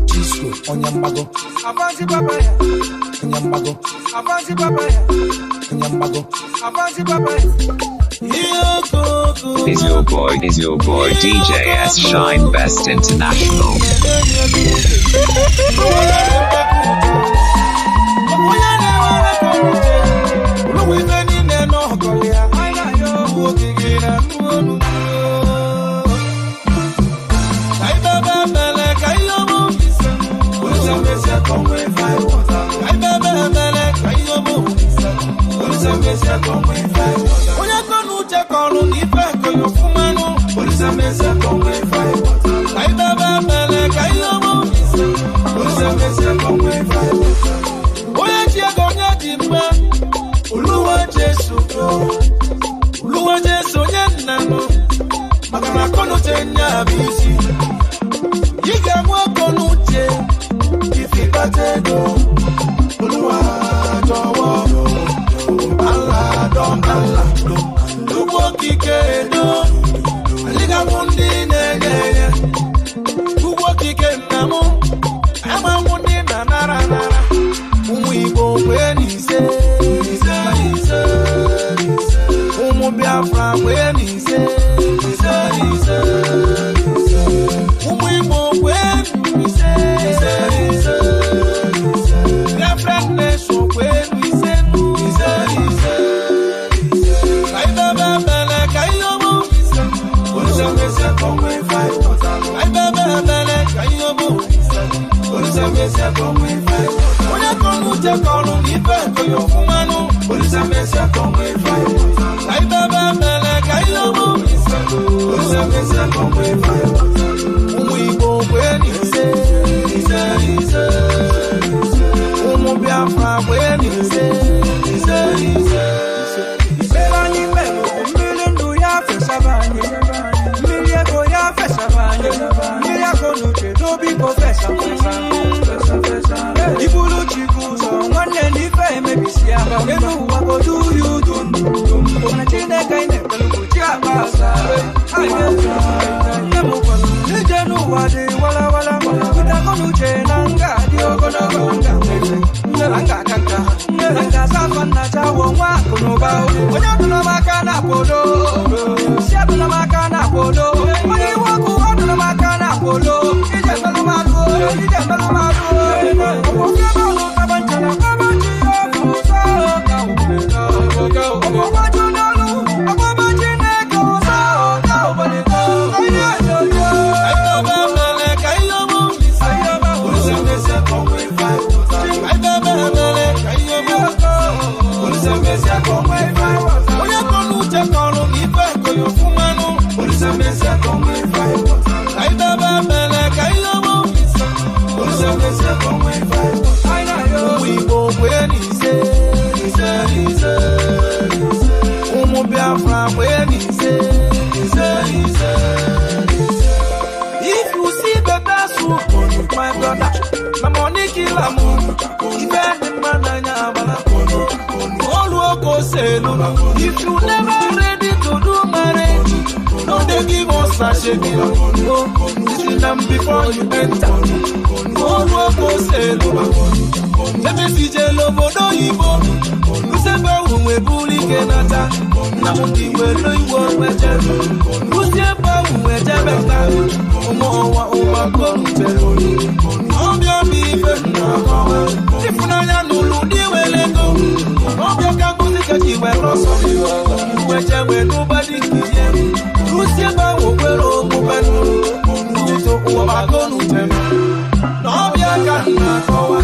Chisco, onye mgbago. Avanti papaya, Onye mgbago. Avanti papaya, Onye mgbago. Avanti papaya. Ihe okooko. Is your boy DJ S Shine Best International. Onye na-ewere kọmputa, olugbo ife niile n'ọkọlị ya. Ogige na nnụ. Ka ibebe emele ka ihe ọma obisa. Ka ibebe emele ka ihe ọma obisa. Onye kọ n'uche kọrọ na ife kọrọ ọfụmanụ. Ka ibebe emele ka ihe ọma obisa. Onye ji ego, onye ji mma. Oluwa Jesu, Oluwa Jesu, onye nna nụ maka na akọnuche nya bụ isi. Ị ga-enwe akọnuche ifi kpata ego. Oluwa jọ̀wọ́, Allah don Allah, Chukwu okike edo. Anyị ga-abụ ndị na-enye enye. Chukwu okike nna m, amanwụ ndị na-anara anara. Ụmụ Igbo kwee n'ise, ise, ise. Ụmụ Biafra kwee n'ise, ise, ise. Ụmụ Igbo kwee n'ise, ise, ise. Biafra nation kwee n'ise, ise, ise. Ka ibebe ebele ka ihe ọma obisa. Ka ibebe ebele ka ihe ọma obisa. Onye kọ n'uche kọrọ na ife kọrọ ọfụmanụ. Ka ibebe ebele ka ihe ọma obisa. Ụmụ Igbo kwee n'ise, ise, ise. Ụmụ Biafra kwee n'ise, ise, ise. Ikpere anyị kpere bụ mmiri ndụ ya fesaba anyị, mmiri ego ya fesaba anyị, mmiri akọ na uche n'obi ko fesa fesa. Ibulu chukwu ụzọ nwanne na ife emebisi ya elu ụwa godu ya udu ndụ, mana Chineke anyị na-ekpere bụ chi akpa asa. Nne m gwara m, ije n'ụwa dị walawala, bute akọ na uche na nga dị ogologo, nga nwefe na nga aka nka na nga asa afọ nna chawo nwa akụ na ụba. Onye ọdụla m aka na akwodo si adụla m aka na akwodo, onye iwe ọkụ ọdụla m aka na akwodo, ije melụ m alụ, ije melụ m alụ. Ọgbọgba ebe ọlụ taba nchara kpaba chi ya ọfụ ụzọ ka ọgbọgba ju n'ọlụ ọgbọgba Chineke ụzọ ka ụbọchị onye oyoyo. Ka ibebe ebele ka ihe ọma obisa. Ka ibebe ebele ka ihe ọma obisa. Onye kọ n'uche kọrọ na ife kọrọ ọfụmanụ. Ka ibebe ebele ka ihe ọma obisa. Ụmụ Igbo kwee n'ise, ise, ise. Ụmụ Biafra kwee n'ise, ise, ise. If you see better soup, my brother, na money kill am. Ife dị mma n'anya agbala. Olu oko selu. If you never ready to do marriage, no dey give us asebi. No, listen am before you enter. Olu oko selu. Emesije l'obodo oyibo. Usekwu uwe buru ike nata. Nna m ndị were iwe weje. Usi ebe ahụ wee jebeta. Ụmụ ọnwa ụwa koruche. Ọbịa bụ ife nna akọwa. Ịfụnanya n'ụlọ ụdị were ego. Ọbịa ka nkụzi ka ji were ọsọ. Weje wee n'ụba dị ka ihe. Usi ebe ahụ kwere omume. N'ụtụ ụwa makonuche. Na ọbịa ka nna akọwa.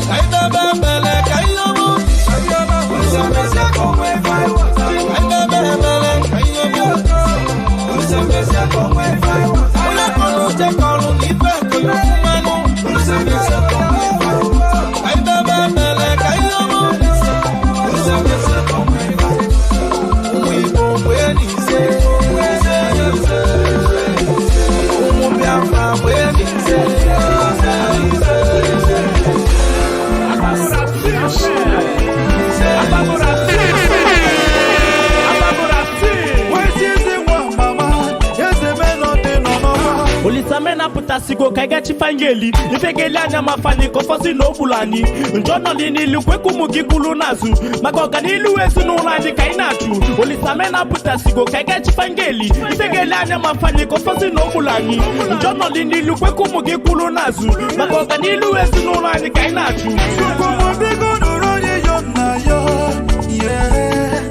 Ka ibebe ebele ka ihe ọma obisa. Ka ibebe ebele ka ihe ọma obisa. Onye kọ n'uche kọrọ na ife kọrọ ọfụmanụ. Ka ibebe ebele ka ihe ọma obisa. Ụmụ Igbo kwee n'ise, ise, ise. Ụmụ Biafra kwee n'ise. Olisamena pụtasigo ka anyị gachifa ngeli ife ga-eli anya ma fani ka ọfọsi na ogbulu anyị njọ nọdị n'ilu kwekwa ụmụ gị kwulu n'azụ maka ọganilu ezinụlọ anyị ka anyị na-achụ. Olisamena pụtasigo ka anyị gachifa ngeli ife ga-eli anya ma fani ka ọfọsi na ogbulu anyị njọ nọdị n'ilu kwekwa ụmụ gị kwulu n'azụ maka ọganilu ezinụlọ anyị ka anyị na-achụ. Chukwuma biko nụrụ anyị yọ na yọ, yeah.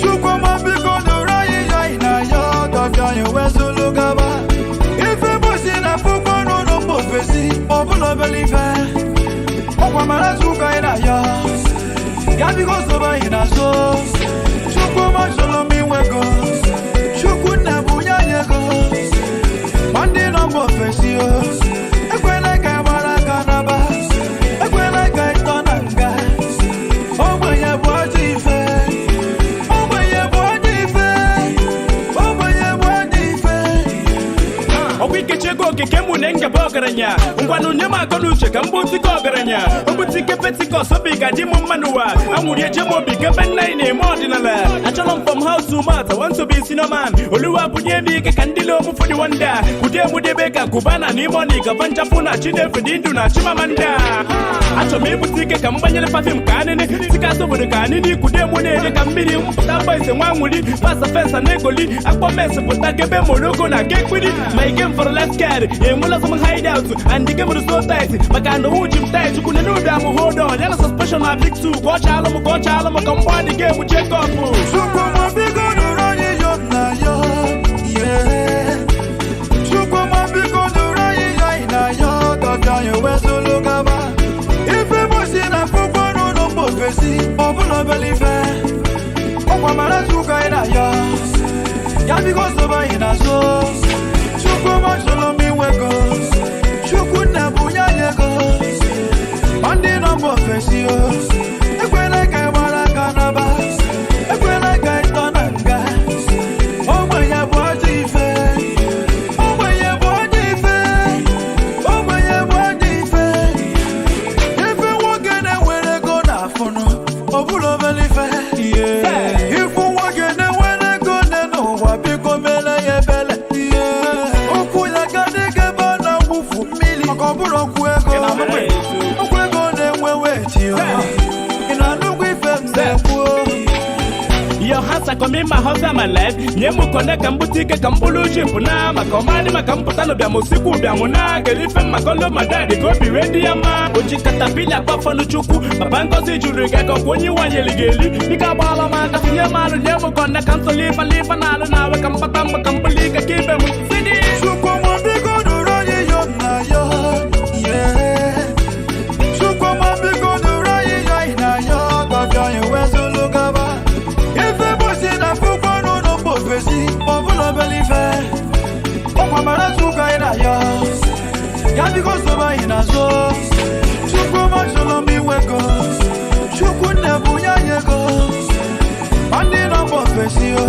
Chukwuma biko nụrụ anyị yọ anyị na yọ, dọbịa anyị wee zulu gaba. Ife bụsi na akwụkwọ n'ụlọ mba ofesi, ọ bụla obere ife. Ọkwa mara Chukwu anyị na yọ, ya biko sobe anyị n'azụ. Chukwuma chọrọ m inwe ego, Chukwu nna bụ nye anyị ego. Ma ndị nọ mba ofesi o, ekwela ka ị gbara aka n'aba, ekwela ka ị tọ na nga. Ogbenye bụ ajọ ife, ogbenye bụ ajọ ife, ogbenye bụ ajọ ife. Ọkwa ikechi ego okike mụ na ngaba ọgaranya ngwanụ nye m akọ na uche ka m bụ ntike ọgaranya mbute ike pentikọst obi ga-adị m mma n'ụwa anwụrụ eje m obi kebe nna anyị na-eme ọdịnala. Achọrọ m from house to mouth, I want to be senior man. Oluwa bunye m ike ka ndị lom fụ dị wonder kude mudebe ka kubana n'ime ọnị gava nchapụ na chinefu dị ndụ na chimamanda. Achọrọ m ibute ike ka m gbanyere pafim ka anịnị tikasị obodo ka anịnị kude mụ na-ede ka mmiri mpụta mgba ise nwa nwuri pasa fensa na egoli akpọ mes pụta kebe moroko na gekpiri. My game for left card enwela some hideout and the game is so tight maka na owu ji m tight chukwu nene ụbịa m hold on ya na suspension na big two ka ọ chalụ m ka ọ chalụ m ka m gbaa the game check up. Chukwuma biko nụrụ anyị yọ na yọ, yeah. Chukwuma biko nụrụ anyị yọ anyị na yọ, dọbịa anyị wee zulu gaba. Ife bụsi na akwụkwọ n'ụlọ mba ofesi, ọ bụla obere ife. Ọkwa mara Chukwu anyị na yọ, ya biko sobe anyị n'azụ. Chukwuma chọrọ m inwe ego, Chukwu nna bụ nye anyị ego. Ma ndị nọ mba ofesi o, ekwela ka ị gbara aka n'aba, ekwela ka ị tọ na nga. Ogbenye bụ ajọ ife, ogbenye bụ ajọ ife, ogbenye bụ ajọ ife. Ife nwoke na-enwere ego na-afụnụ, ọ bụla obere ife. Ifu nwoke na-enwere ego nne n'ụwa, biko mere ya ebele. Okwu ya ga dị ka ebe a na-awụfu mmiri, maka ọ bụrụ okwu ego. Okwu ego na-enwe weji o. Ị na-anụkwa ife m na-ekwu o? Your hands are coming, my house and my life. Nye m kone ka m bute ike ka m bụrụ jip na maka ọmadị maka mpụta na ụbịam osikwu ụbịam na kelife maka olu ma dadị ka obi wee dị ya mma. Oji katapila gbafọnụ chukwu papa ngozi juru gị aka ọkwa onye wanyeli gị eli biko agbaala m aka tinye m alụ nye m kone ka m soli ịfala ife na alụ na awe ka m kpata mgba ka m bụlụ ike ka ibe m sidi. Chukwuma biko nụrụ anyị yọ na yọ, yeah. Chukwuma biko nụrụ anyị yọ anyị na yọ, dọbịa anyị wee zulu gaba. Ife bụsi na akwụkwọ n'ụlọ mba ofesi, ọ bụla obere ife. Ọkwa mara Chukwu anyị na yọ, ya biko sobe anyị n'azụ. Chukwuma chọrọ m inwe ego, Chukwu nna bụ nye anyị ego. Ma ndị nọ mba ofesi o,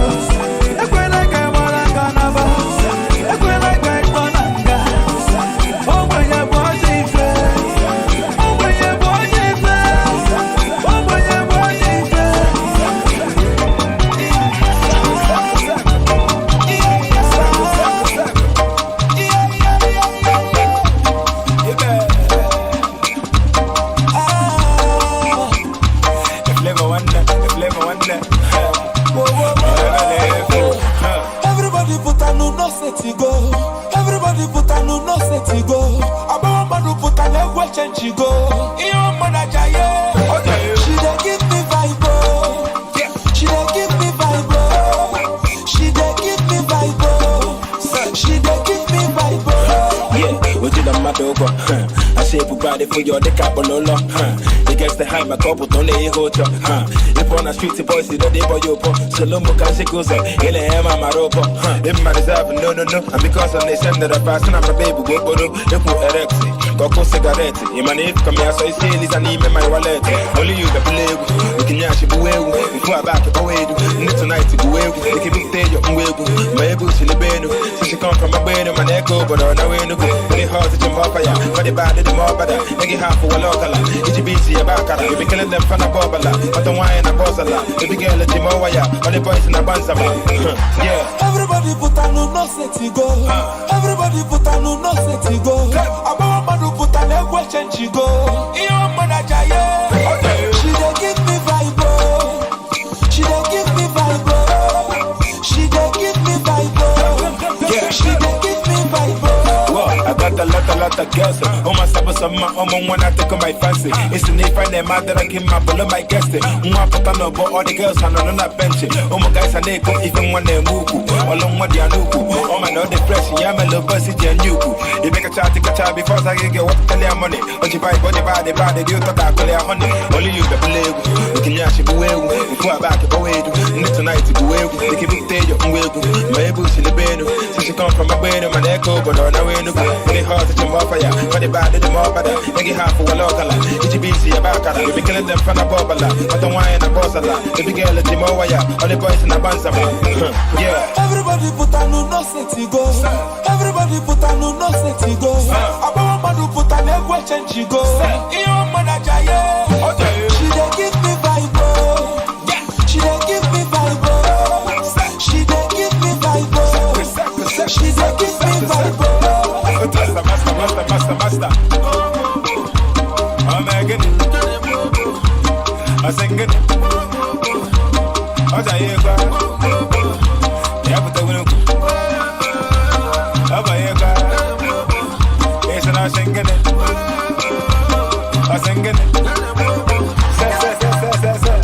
ekwela ka ị gbara aka n'aba, ekwela ka ị tọ na nga. Ogbenye bụ ajọ ife, ogbenye bụ ajọ ife, ogbenye bụ ajọ ife. Everybody put on no set to go. Everybody put on no set to go. Abawa mmadụ put on egwu change go. Ihe ọma na jaye. She dey give me vibe oh. She dey give me vibe oh. She dey give me vibe oh. She dey give me vibe oh. Yeah, we did a mad over. I say everybody for your dick up on no. It gets the high, my couple don't lay hold up. If on the street, the boys, you know they boy you so no more can she goes in the hammer, my rope. In my reserve, no, no, no. And because I'm the same that I pass, and I'm a baby, go go no. If you erect, go go cigarette. In my name, come here, so you see, Lisa, name in my wallet. Only you the play, we can yash you away. If you are back, go away. Tonight to go away, they can be there, your way. My bush in the bed, since she come from my bed, my neck, but on the way to go. When it hard to jump off, fire, but the bad, the more better. Make it half for a local. It's busy about you be killing them from the bobala, but the wine and bossala. If you get a Jimoya, all the boys in the banzama. Yeah. Everybody Everybody put on no set go. Everybody put on no set go. Agbawa mmadụ pụta na egwu change go. Ihe ọma na jaye. She dey give me vibe, oh. She dey give me vibe, oh. She dey give me vibe, oh. Yeah. She dey give me vibe, oh. Well, I got a lot of girls. Oh, my sabo sama, oh, my one I take on my fancy. It's an if I name that I keep my below my guest. One put on all the girls I know not bench. Oh, my guys, I need go even one name Muku. All on what the Anuku. Oh, my know the fresh, yeah, my little buzzy Januku. You make a chat, take a chat before I get what tell your money. Oh, you buy body, body, body, you talk, I call your honey. Only you the play. You can yash away before I back away. Tonight to go away. They give it to you, my bush in the bed. Since you come from my bed, my neck over, no, no, no. When it hard to jump off fire, but the bad, the more better. They get half for a local. It's about you be killing them from the bubble. I don't want a boss a lot. The big girl at Jimoya, all the boys in the bands. Yeah. Everybody put on no set go. Everybody put on no set go. Agbawa mmadụ pụta na egwu change go. Ihe ọma na jaye. She dey give me vibe, oh. She dey give me vibe, oh. She dey give me vibe, oh. She dey give me vibe, oh. Master, master, master, master, master. I'm agony. I sing it. I say, yeah, but the winner. It's an I sing it. I sing it. Say, say, say, say, say, say.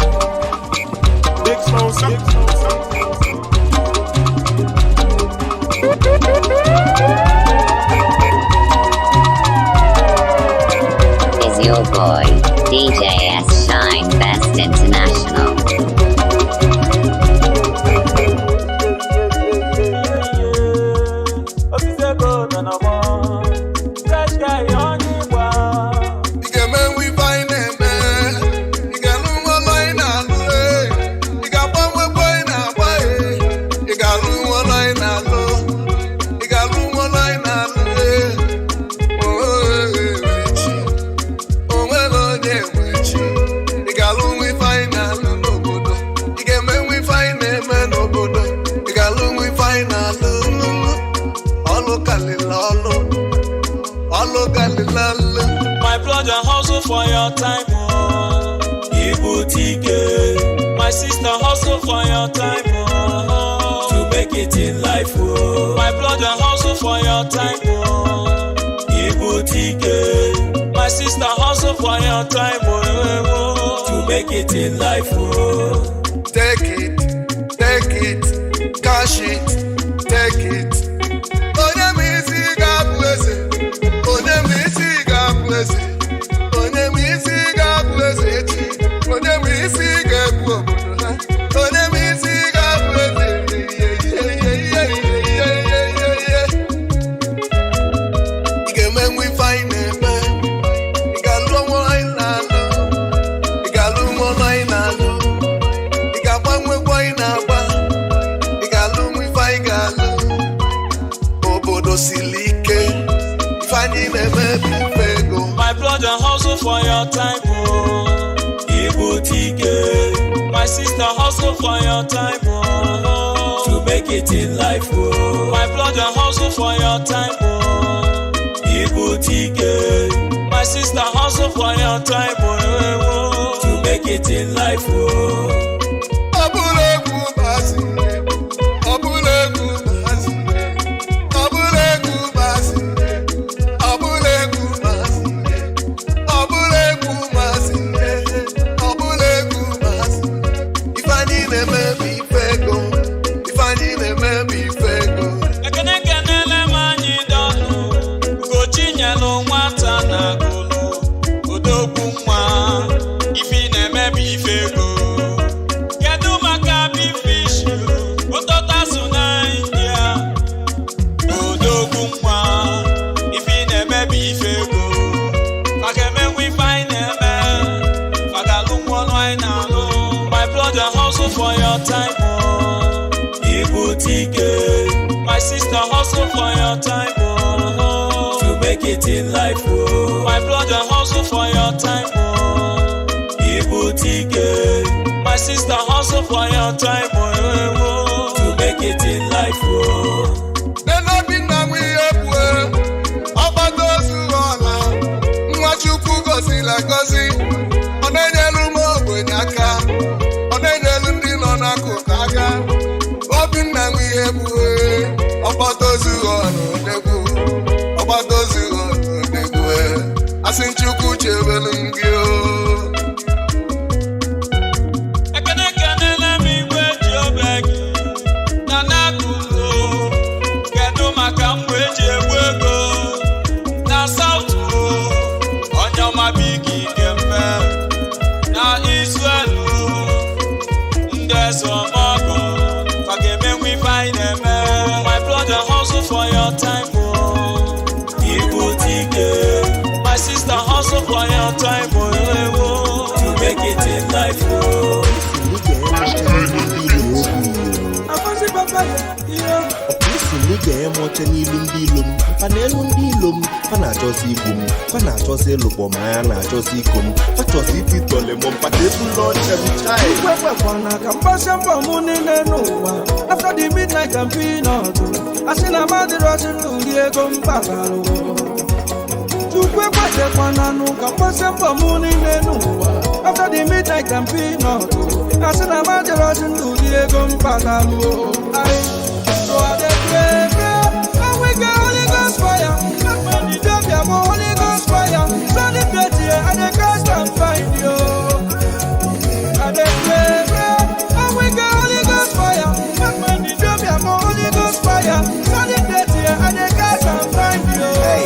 Big Smoke. Is your boy, DJ S Shine Best International. Osisi ego nọ n'ọgbọ. Fresh guy onye ịgba. Ị ga-emenwu ife anyị na-eme. Ị ga-alụ nwa ọlụ anyị na-alụ, ee. Ị ga-agbanwe egwu anyị na-agba, ee. Ị ga-alụ nwa ọlụ anyị na-alụ. Ị ga-alụ nwa ọlụ anyị na-alụ, ee. Oo, echi. O nwere onye nwe chi. Ị ga-alụ nwa ife anyị na-alụ n'obodo. Ị ga-emenwu ife anyị na-eme n'obodo. Ị ga-alụ nwa ife anyị na-alụ. Ọlụ kalịla ọlụ. Ọlụ kalịla ọlụ. My brother hustle for your time, oh. Ibutike. My sister hustle for your time, oh. To make it in life, oh. My brother hustle for your time, oh. Ibutike. My sister hustle for your time, oh. To make it in life, oh. Take it, take it, cash it, take it. Onye ma isi ga-abụ eze, onye ma isi ga-abụ eze, onye ma isi ga-abụ eze echi, onye ma isi ga-ebu obodo ha, onye ma isi ga-abụ eze. Yeyeyeyeyeyeyeye. Ị ga-emenwu ife anyị na-eme, ị ga-alụ ọnwa anyị na-alụ, ị ga-alụ nwa ọlụ anyị na-alụ. Ị ga-agbanwe egwu anyị na-agba. Ị ga-alụ nwa ife anyị ga-alụ. Obodo siri ike. Ife anyị na-eme bụ ife ego. My brother hustle for your time, oh. Ibutike. My sister hustle for your time, oh. To make it in life, oh. My brother hustle for your time, oh. Ibutike. My sister hustle for your time, oh. To make it in life, oh. Ọ bụrụ egwu maazị ihe. Ọ bụrụ egwu maazị ihe. Ọ bụrụ egwu maazị ihe. Ọ bụrụ egwu maazị ihe. Ọ bụrụ egwu maazị ihe. Ọ bụrụ egwu maazị ihe. Ife anyị na-eme bụ ife ego. Ife anyị na-eme bụ ife ego. Ekene kenele m anyị dọnụ Ugochi nyelụ nwata na agụlụ odogwu nwa ife ị na-eme bụ ife ego. Kedu maka big fish ụtọta so na India odogwu nwa ife ị na-eme bụ ife ego. Maka emenwu ife anyị na-eme maka alụ nwa ọnụ anyị na-alụ. My brother hustle for your time, oh. Ibutike. My sister hustle for your time, oh. To make it in life, oh. My brother hustle for your time, oh. Ibutike. My sister hustle for your time, oh. To make it in life. life oh. Nenobi nna m ihe bue ọgbata ozu ọla nwa Chukwu gọziri agọzi ọ na-enyelu ụmụ ogbenye aka ọ na-enyelu ndị nọ n'akụkụ aka Obinna m ihe bue ọgbata ozu ọla odegwu ọgbata ozu ọla odegwu asị Chukwu chebelu m gị o. Ekene kenele m igwe ji obe gị na n'akụkụ kedu maka mgbe eji egbu ego na South onye ọma bigi kempe na Israel ndị eze ọmọgọ fa ga-emenwu ife anyị na-eme. My brother, hustle for your time oh. Ibute ike. My sister, hustle for your time oh, ewo. To make it in life oh. Akwụsị papa ya Isi na ị ga-enye m oche n'ilu ndị ilo m fa n'elu ndị ilo m fa na-achọzi igbu m fa na-achọzi ịlụkpọ m anya na-achọzi iko m fa chọzi ititọle m mpa ka ebula oche m chai. Ekwekwana ka mgbasa mbọ mụ niile n'ụwa after the midnight and peanut asị na mmadụ ọchị n'ụdị ego mkpatalụ. Chukwu ekwechekwana nụ ka mgbasa mbọ mụ niile n'ụwa after the midnight and peanut asị na mmadụ ọchị n'ụdị ego mkpatalụ. So I dey pray, pray, and we get Holy Ghost fire. Ethiopia go Holy Ghost fire. Celebrate here, I dey cast and find you. I dey pray, pray, and we get Holy Ghost fire. Ethiopia go Holy Ghost fire. Celebrate here, I dey cast and find you. Hey.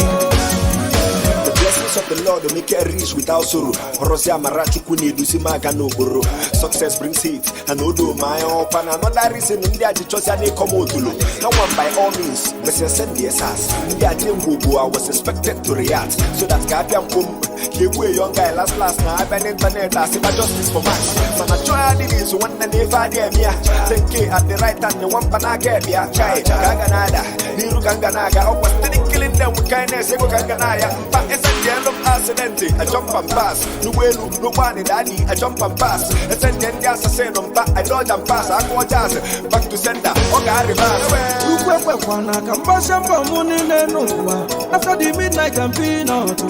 The blessings of the Lord will make you rich without sorrow. Ọrọzi amara Chukwu na-eduzi m aga n'okporo. Success brings hate and odo my up and another reason ndị a ji chọzi a na-ịkọ m otolo. Ha nwa by all means mesịa send the SAS. Ndị a ji ngwogwo I was expected to react so that ka abịa mkpom ka egwu a young guy last last na abịa n'ịntanetị asịba justice for Max. Mana chọọ ya adịghị izu nwanne na ife adịghị eme ya. 10K at the right hand nwa mpa n'aka ekpe ya. Chai ka a ga na-ada n'iru ka m ga na-aga ọkwa steady killing them with kindness ego ka m ga na-aya mpa ese ndị elu m accident I jump and pass n'ụgbọelu n'ụgbọanị dadi I jump and pass ese ndị ndị assassin mpa I dodge and pass akụọ jazz back to center ọ ga-arịbas. Chukwu ekwekwana ka mgbasa mbọ mụ niile n'ụwa after the midnight and peanut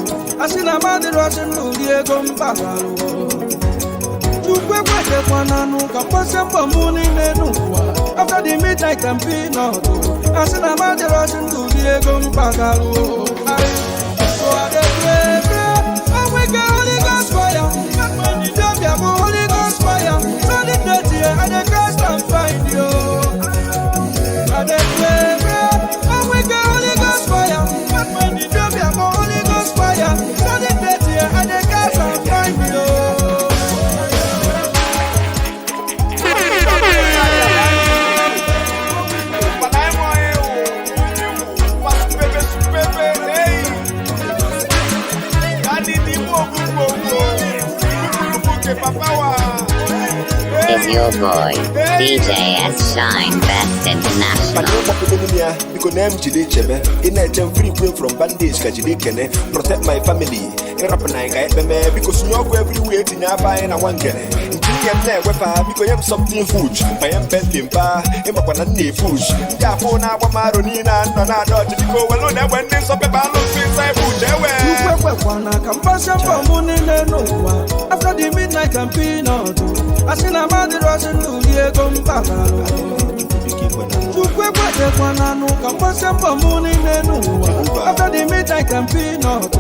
asị na mmadụ ọchị n'ụdị ego mkpatalụ. Chukwu ekwechekwana nụ ka mgbasa mbọ mụ niile n'ụwa after the midnight and peanut asị na mmadụ ọchị n'ụdị ego mkpatalụ. So I dey pray, pray, and we get Holy Ghost fire. Ethiopia go Holy Ghost fire. Celebrate here, I dey cast and find you. I dey pray, pray, and we get Holy Ghost fire. Ethiopia go Holy Ghost fire. Celebrate here, I dey cast and find you. Is your boy, DJ S Shine Best International. Mana ịgbapụdolu m ya biko na m jide chebe ị na-eche m free queen from bandage ka jide kene protect my family ịrapụ na anyị ka ekpeme biko sunye ọkụ everywhere tinye afa anyị na nwangene nke ihe m na-ewefa biko nye m something huge banye m Bentley mpa ịmakwa na m na-efush ndị afọ na-agba m arụ niile a nọ na-ada ọchị biko welu na egbe ndị nsọ pepe alụsị inside bush ewe. Chukwu ekwekwana ka mgbasa mbọ mụ niile n'ụwa after the midnight and peanut asị na mmadụ ọchị n'ụdị ego mkpatalụ. Chukwu ekwechekwana nụ ka mgbasa mbọ mụ niile n'ụwa after the midnight and peanut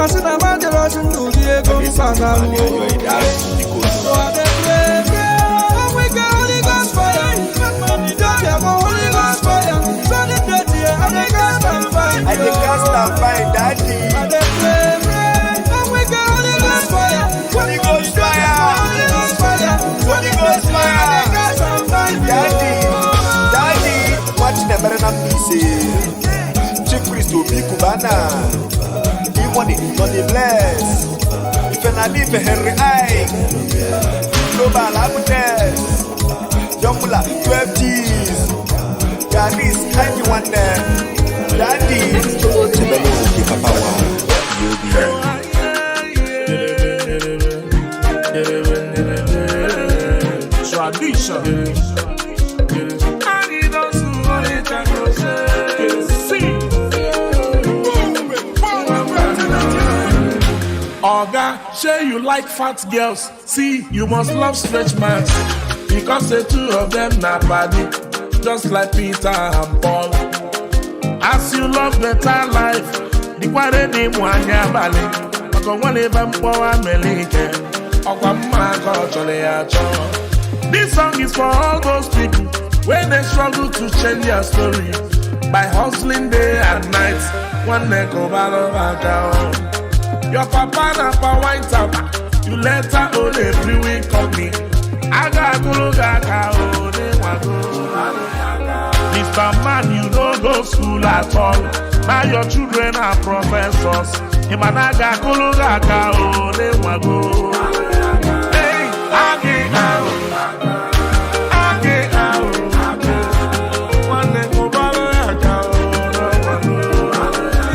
asị na mmadụ ọchị n'ụdị ego mkpatalụ. So I dey pray, pray, and we get Holy Ghost fire. Ethiopia go Holy Ghost fire. Celebrate here, I dey cast and find I dey cast and find daddy. I dey pray, pray, and we get Holy Ghost fire. Holy Ghost fire. Holy Ghost fire. Holy Ghost fire. I dey cast and find Daddy, daddy, nwa Chinemere na Mbaise, Chief Priest Obi Cubana, E-money, Nonny Bless, Ifenali Ife Henry Ike, Global Agnes, Young Mula 12 G's, Garis Hanky Nwanne, Daddy, Chebelu Oke Papa wa, Yobi. Tradition. Oga, say you like fat girls. See, you must love stretch marks. Because the two of them na body, just like Peter and Paul. As you love better life, dịkwara n'ịmụ anya abalị maka onwere ebe mkpọwa mere ike ọkwa mma ka ọ chọrọ ya achọ. This song is for all those people when they struggle to change their story by hustling day and night. Nwanne kụbalụ aka o. Your papa na pa wine tap, you later own a brewing company. Aga akụrụ gị aka o n'ịnwago. Mr. Man, you no go school at all. Now your children are professors. Ịma na aga akụrụ gị aka o n'ịnwago. Hey, agị ahụ. Agị ahụ. Nwanne kụbalụ ya aka o n'ịnwago.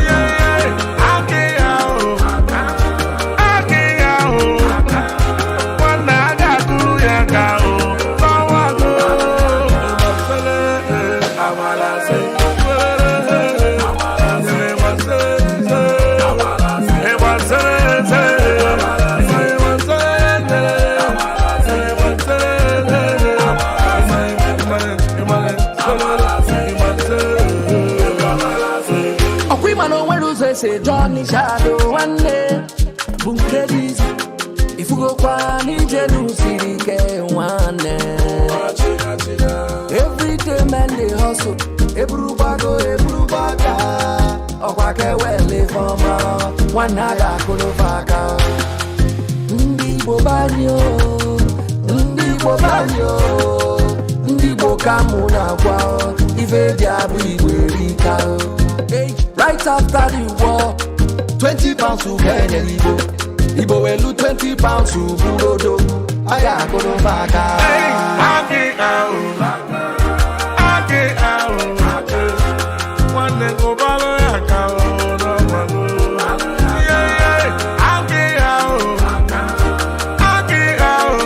Yeah, yeah. Agị ahụ. Agị ahụ. Nwanne aga akụrụ ya aka o n'ọnwago. Ọkwa ịma na o nwere ụzọ esi eje Ọnịsha do nwanne bụ nke dị izu ifugokwa n'ije siri ike nwanne. Everyday men dey hustle, eburu gbago eburu gbaga ọkwa ka ewele fọma nwanne a ga-akụrụfa aka. Ndị Igbo banyo, ndị Igbo banyo, ndị Igbo ka mụ na-agwa ife dị abụ Igbo erika. Hey, right after the war, 20 pounds to Benin Igbo. Igbo welu 20 pounds to Burodo. Aya akụrụ aka. Agị ahụ. Agị ahụ. Nwanne kụbalụ ya aka o n'ọnwago. Yeah, yeah. Agị ahụ. Agị ahụ.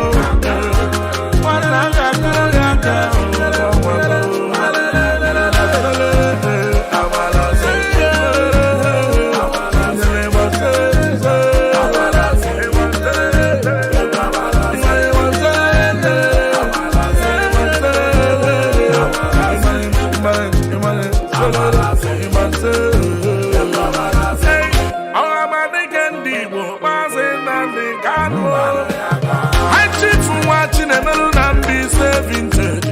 Nwanne aga akụrụ ya aka o n'ọnwago. Ọhamadike ndị Igbo, Maazị Nnamdi Kanu, High Chief nwa Chinemelu na Mbaise Vintage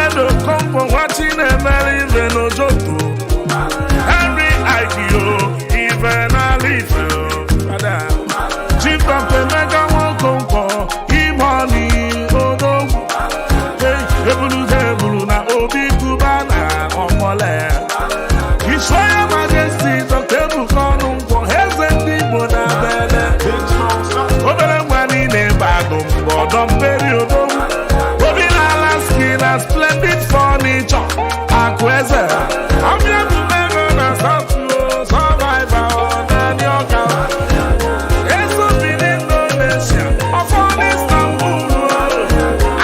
Edo Kompo nwa Chinemelu ibe n'Ojoto Henry Aikio ibe n'ala Ife. Chief Dr. Emeka Nwokonkwọ Imoni Odogwu. Hey, ebulu ebulu na Obi Kubana Omole. His Royal Majesty Dr. Ebuka Ọnụnkwọ, Eze ndị Igbo na Bele. Obere nwa niile bagụ mbọ ọdọ mmeri odogwu. Obi na-ala ski na Splendid Furniture, Akụ Eze. Ọbịa bụ ego na South Survivor naanị ọka. Ezobi n'Indonesia, ọfọ n'Istanbul.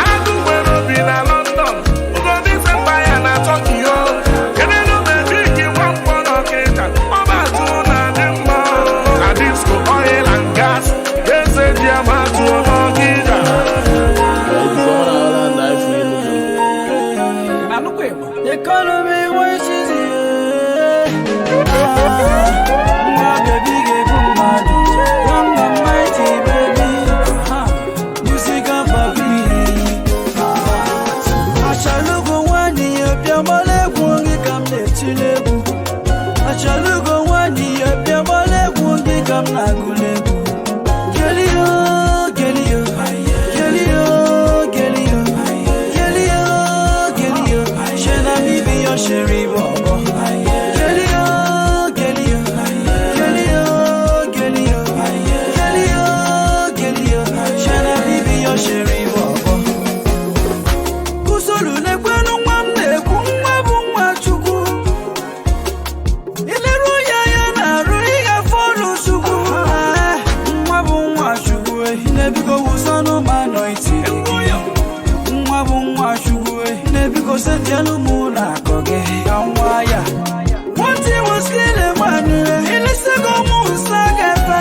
Agụ nwere obi na London, Ugodise ya na Tokyo. Kedụ mebiki nwamkpọ n'Ọkịja, ọbatụ na dị mma. Na disco oil and gas, eze ji amatụ n'Ọkịja. Economy wishes nwa baby ga-ebu mmadụ. Young and mighty baby. Musical papi. Achalugo nwanyị ya bịa gbara egwu gị ka m na-etili egwu. Achalugo nwanyị ya bịa gbara egwu gị ka m na-agụla egwu. Gelio, gelio, gelio, gelio, gelio, gelio. Shey na me be your sherry bobo. Gelio, gelio, gelio, gelio, gelio, gelio. Shey na me be your sherry bobo. Usoro na-ekwenu nwa m na-ekwu nwa bụ nwa Chukwu. Ileru ya ya na-arụ ịgafe ọrụ Chukwu. Nwa bụ nwa Chukwu na-ebiko wụsanụ ma nọiti. Nwa bụ nwa Chukwu na-ebiko setielu m ụlọ akụ gị ka nwa ya. One thing was killing man, ilisigo mụ nsọ ga-efe.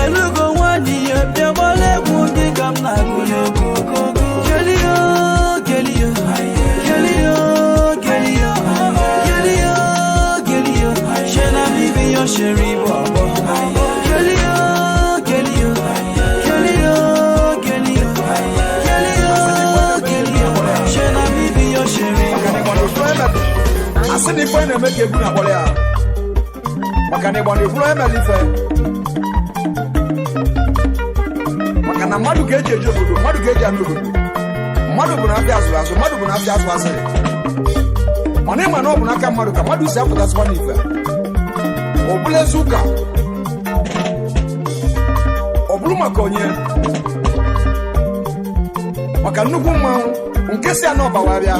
Achalugo nwanyị ya bịa gbala egwu gị ka m na-agụlụ. Kelio, kelio, kelio, kelio, kelio, kelio, shena bibi yo sheri bobo. Kelio, kelio, kelio, kelio, kelio, kelio, shena bibi yo sheri bobo. Asị na ife na-eme ka egwu na-akpọrọ ya maka na ịgba na-ekwuru onye mere ife, maka na mmadụ ka eji eji obodo, mmadụ ka eji anụ obodo, mmadụ bụ na afịa azụrụ azụ, mmadụ bụ na afịa azụ asịrị. Mana ịma na ọ bụ n'aka mmadụ ka mmadụ si apụtasịkwa n'ife. Ọ bụla ezi ụka, ọ bụrụ maka onye, maka nnukwu mmanwụ nke si anọ ọbawa bịa,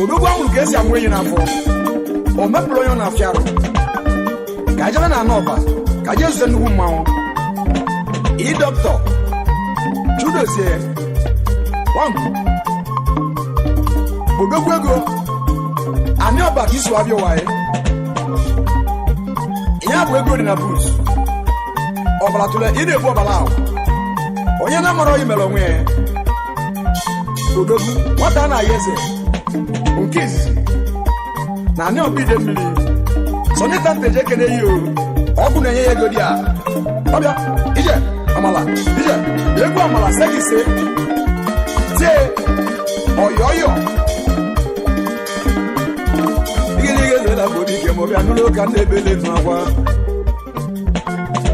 odogwu anwụrụ ka esi amụ enyi n'afọ, o mepụrụ onye ọ na-afịa arụ ka ajebe na anọ ọba ka jee zute nnukwu mmanwụ. I dọkịta Chudozie Nwangwu, odogwu ego anị ọba ka isi abịa ụwa ya, ya bụ ego dị na but ọbara tụle ị na-ebu ọbara ahụ, onye na-amara oyi mere onwe ya. Odogwu nwata a na-aya eze nke izizi na anị ọba ide mmiri sonita nteje ekene yi o ọgwụ na-enye ya ego dị a ọbịa ije amala ije egwu amala segise tie ọyọyọ igirigi ezela bụ dike ma ọbịa nụrụ ka ndị ebele nụ akwa.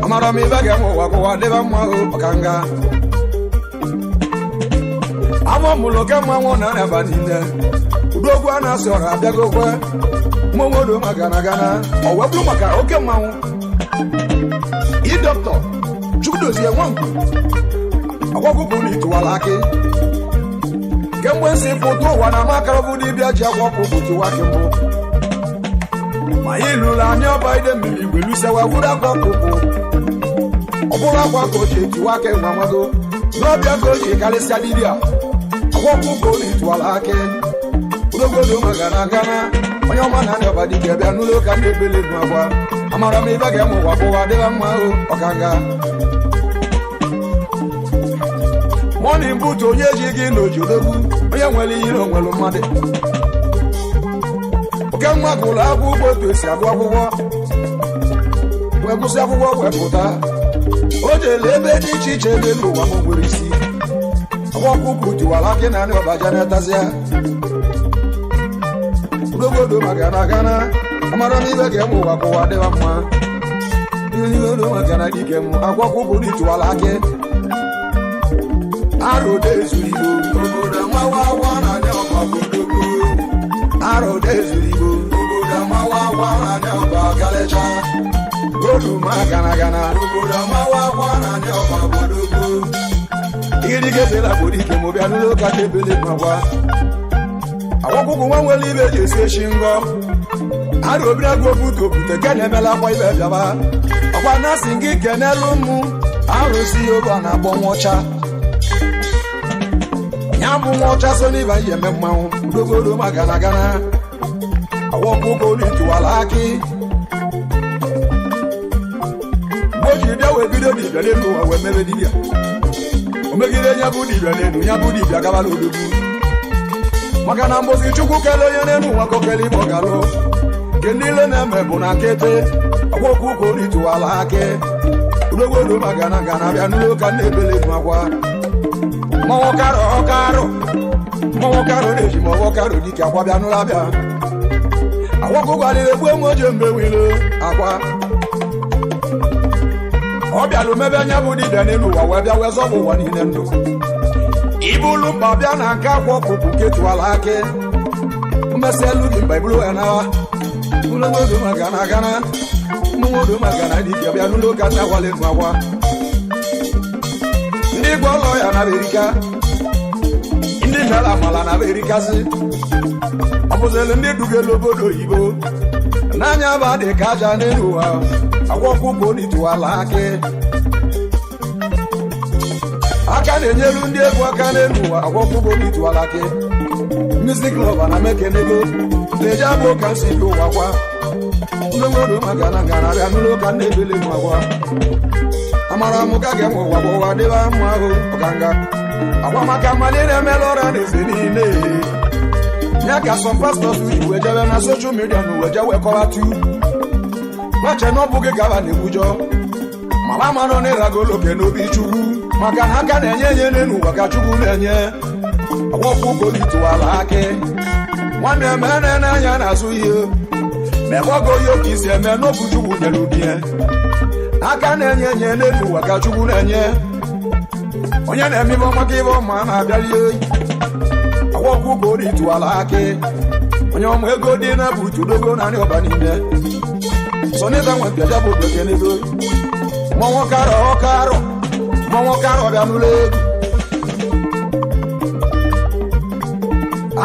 Amara m ibe ga-enwe ụwa kwụwa dịba mma o ọka nga afọ mụrụ oke mmanwụ na arịaba niile udogwu a na-asị ọra abịagokwe mụnwodo maka na gana ọ wee bụrụ maka oke mmanwụ. I dọkịta Chukwudozie Nwangwu, agwagwụpụ na itiwala akị kemgbe nsi pụta ụwa na amakarọbụ dibịa ji agwọpụ bụ tiwa akị mbụ ma anyị lụrụ anya ọba ide mmiri igwe lusewa wuru akwa pụpụ ọ bụrụ akwa ka ochie tiwa akị nwa nwago n'ọbịa ka ochie karịsịa dibịa agwọpụ ka olu itiwala akị odogodo maka na gana onye ọma na anya ọba dike bịa n'ụlọ ụka ndị ebele nụ akwa. Amara m ibe ga-enwe ụwa bụwa dịba mma o ọkanga mọni mbụtu onye ji gị na ojidogwu onye nwere ihe na onwere mmadụ oke nwa gụrụ akwụkwọ otu esi agụ akwụkwọ wee gụsị akwụkwọ wee pụta o jere ebe dị iche iche n'elu ụwa ma nwere isi akwụkwọ tiwara akị na anị ọbaja na-etazịa odogodo maka na gana amara m ibe ga-enwe ụwa ka ụwa dịba mma igodo maka na dike m akwụkwọ tiwara akị arụdezuru igbo obodo amawa akwa na anị ọba odogwu arụdezuru igbo obodo amawa akwa na anị ọba galecha godu ma gana gana obodo amawa akwa na anị ọba odogwu igirigezela bụ dike ma bịa n'ụlọ ụka tebele makwa akwụkwọ nwa nwere ibe eji esi echi ngọ arụ obiri agụ obutu obute ke na-emela akwa ibe bịaba ọkwa na-asị gị kenelu mụ arụsị obe a na-akpọ nwa ọcha ya bụ nwa ọcha so n'ibe anyị eme mmanwụ udogodo ma gana gana awọkụko n'itiwala akị mgbe o jiri bịa wee bido dibịa n'elu ụwa wee mebe dibịa o megide nya bụ dibịa n'elu ya bụ dibịa gabala odogwu maka na mbosi chukwu kele onye n'elu ụwa ka okele igbo galụ nke niile na-eme bụ na nkịtị ọgwọkwuko n'itiwala akị udogodo ma gana gana bịa n'ụlọ ụka na-ebele m akwa mmanwụ karụ ọkarụ mmanwụ karụ na-eji ma ọwọ karụ dike akwa bịa n'ụlọ abịa akwakọ gwaliri egbu enwe oje mgbe wilo akwa ọ bịalụ mebe anya bụ dibịa n'elu ụwa wee bịa wee zọbụ ụwa niile ndụ ibulu mba bịa na nke akwa ọkụkụ ketuwala akị mmesị elu gị mba ibulu ya nawa ụlọnwodo maka na gana mmanwodo maka na dibịa bịa n'ụlọ ụka nna gwalị nụ akwa ndị gwa ụlọ ya na berika ndị mere amala na berikasị ọ bụzịrị ndị dugelu obodo oyibo n'anya ba dị ka aja n'elu ụwa agwọkwụkwọ n'ituwala akị aka na-enyelu ndị egwu aka n'elu ụwa agwọkwụkwọ n'ituwala akị music lover na mekenego na-eji abụ ka nsi bi ụwa kwa ndị mmadụ maka na ngara bịa n'ụlọ ụka na-ebele m akwa. Amara m ka ga-enwe ụwa bụ ụwa dịba mma ahụ ọkanga agwa maka mmadụ na-emela ọra na eze niile ya ka some pastors ji wee jebe na social media na uwe je wekọwa tu gbache na ọ bụghị gaba na-ekwujọ mama manụ na ịragolo oke n'obi chukwu maka na aka na-enye enye n'elu ụwa ka chukwu na-enye ọgwọkwukolituwala akị nwanne m ene n'anya na-azụ ihe mekwago ihe oke isi eme n'okwu chukwu nyere ubi aka na-enye enye n'elu ụwa ka chukwu na-enye onye na-eme ibe ọma ka ibe ọma na-abịali oyi agwọkwukolituwala akị onye ọma ego dị na butudogo naanị ọba niile sonita nwepịaja bụ bekee n'ebe mmanwụ karọ ọkarọ mmanwụ karọ bịa n'ụlọ egwu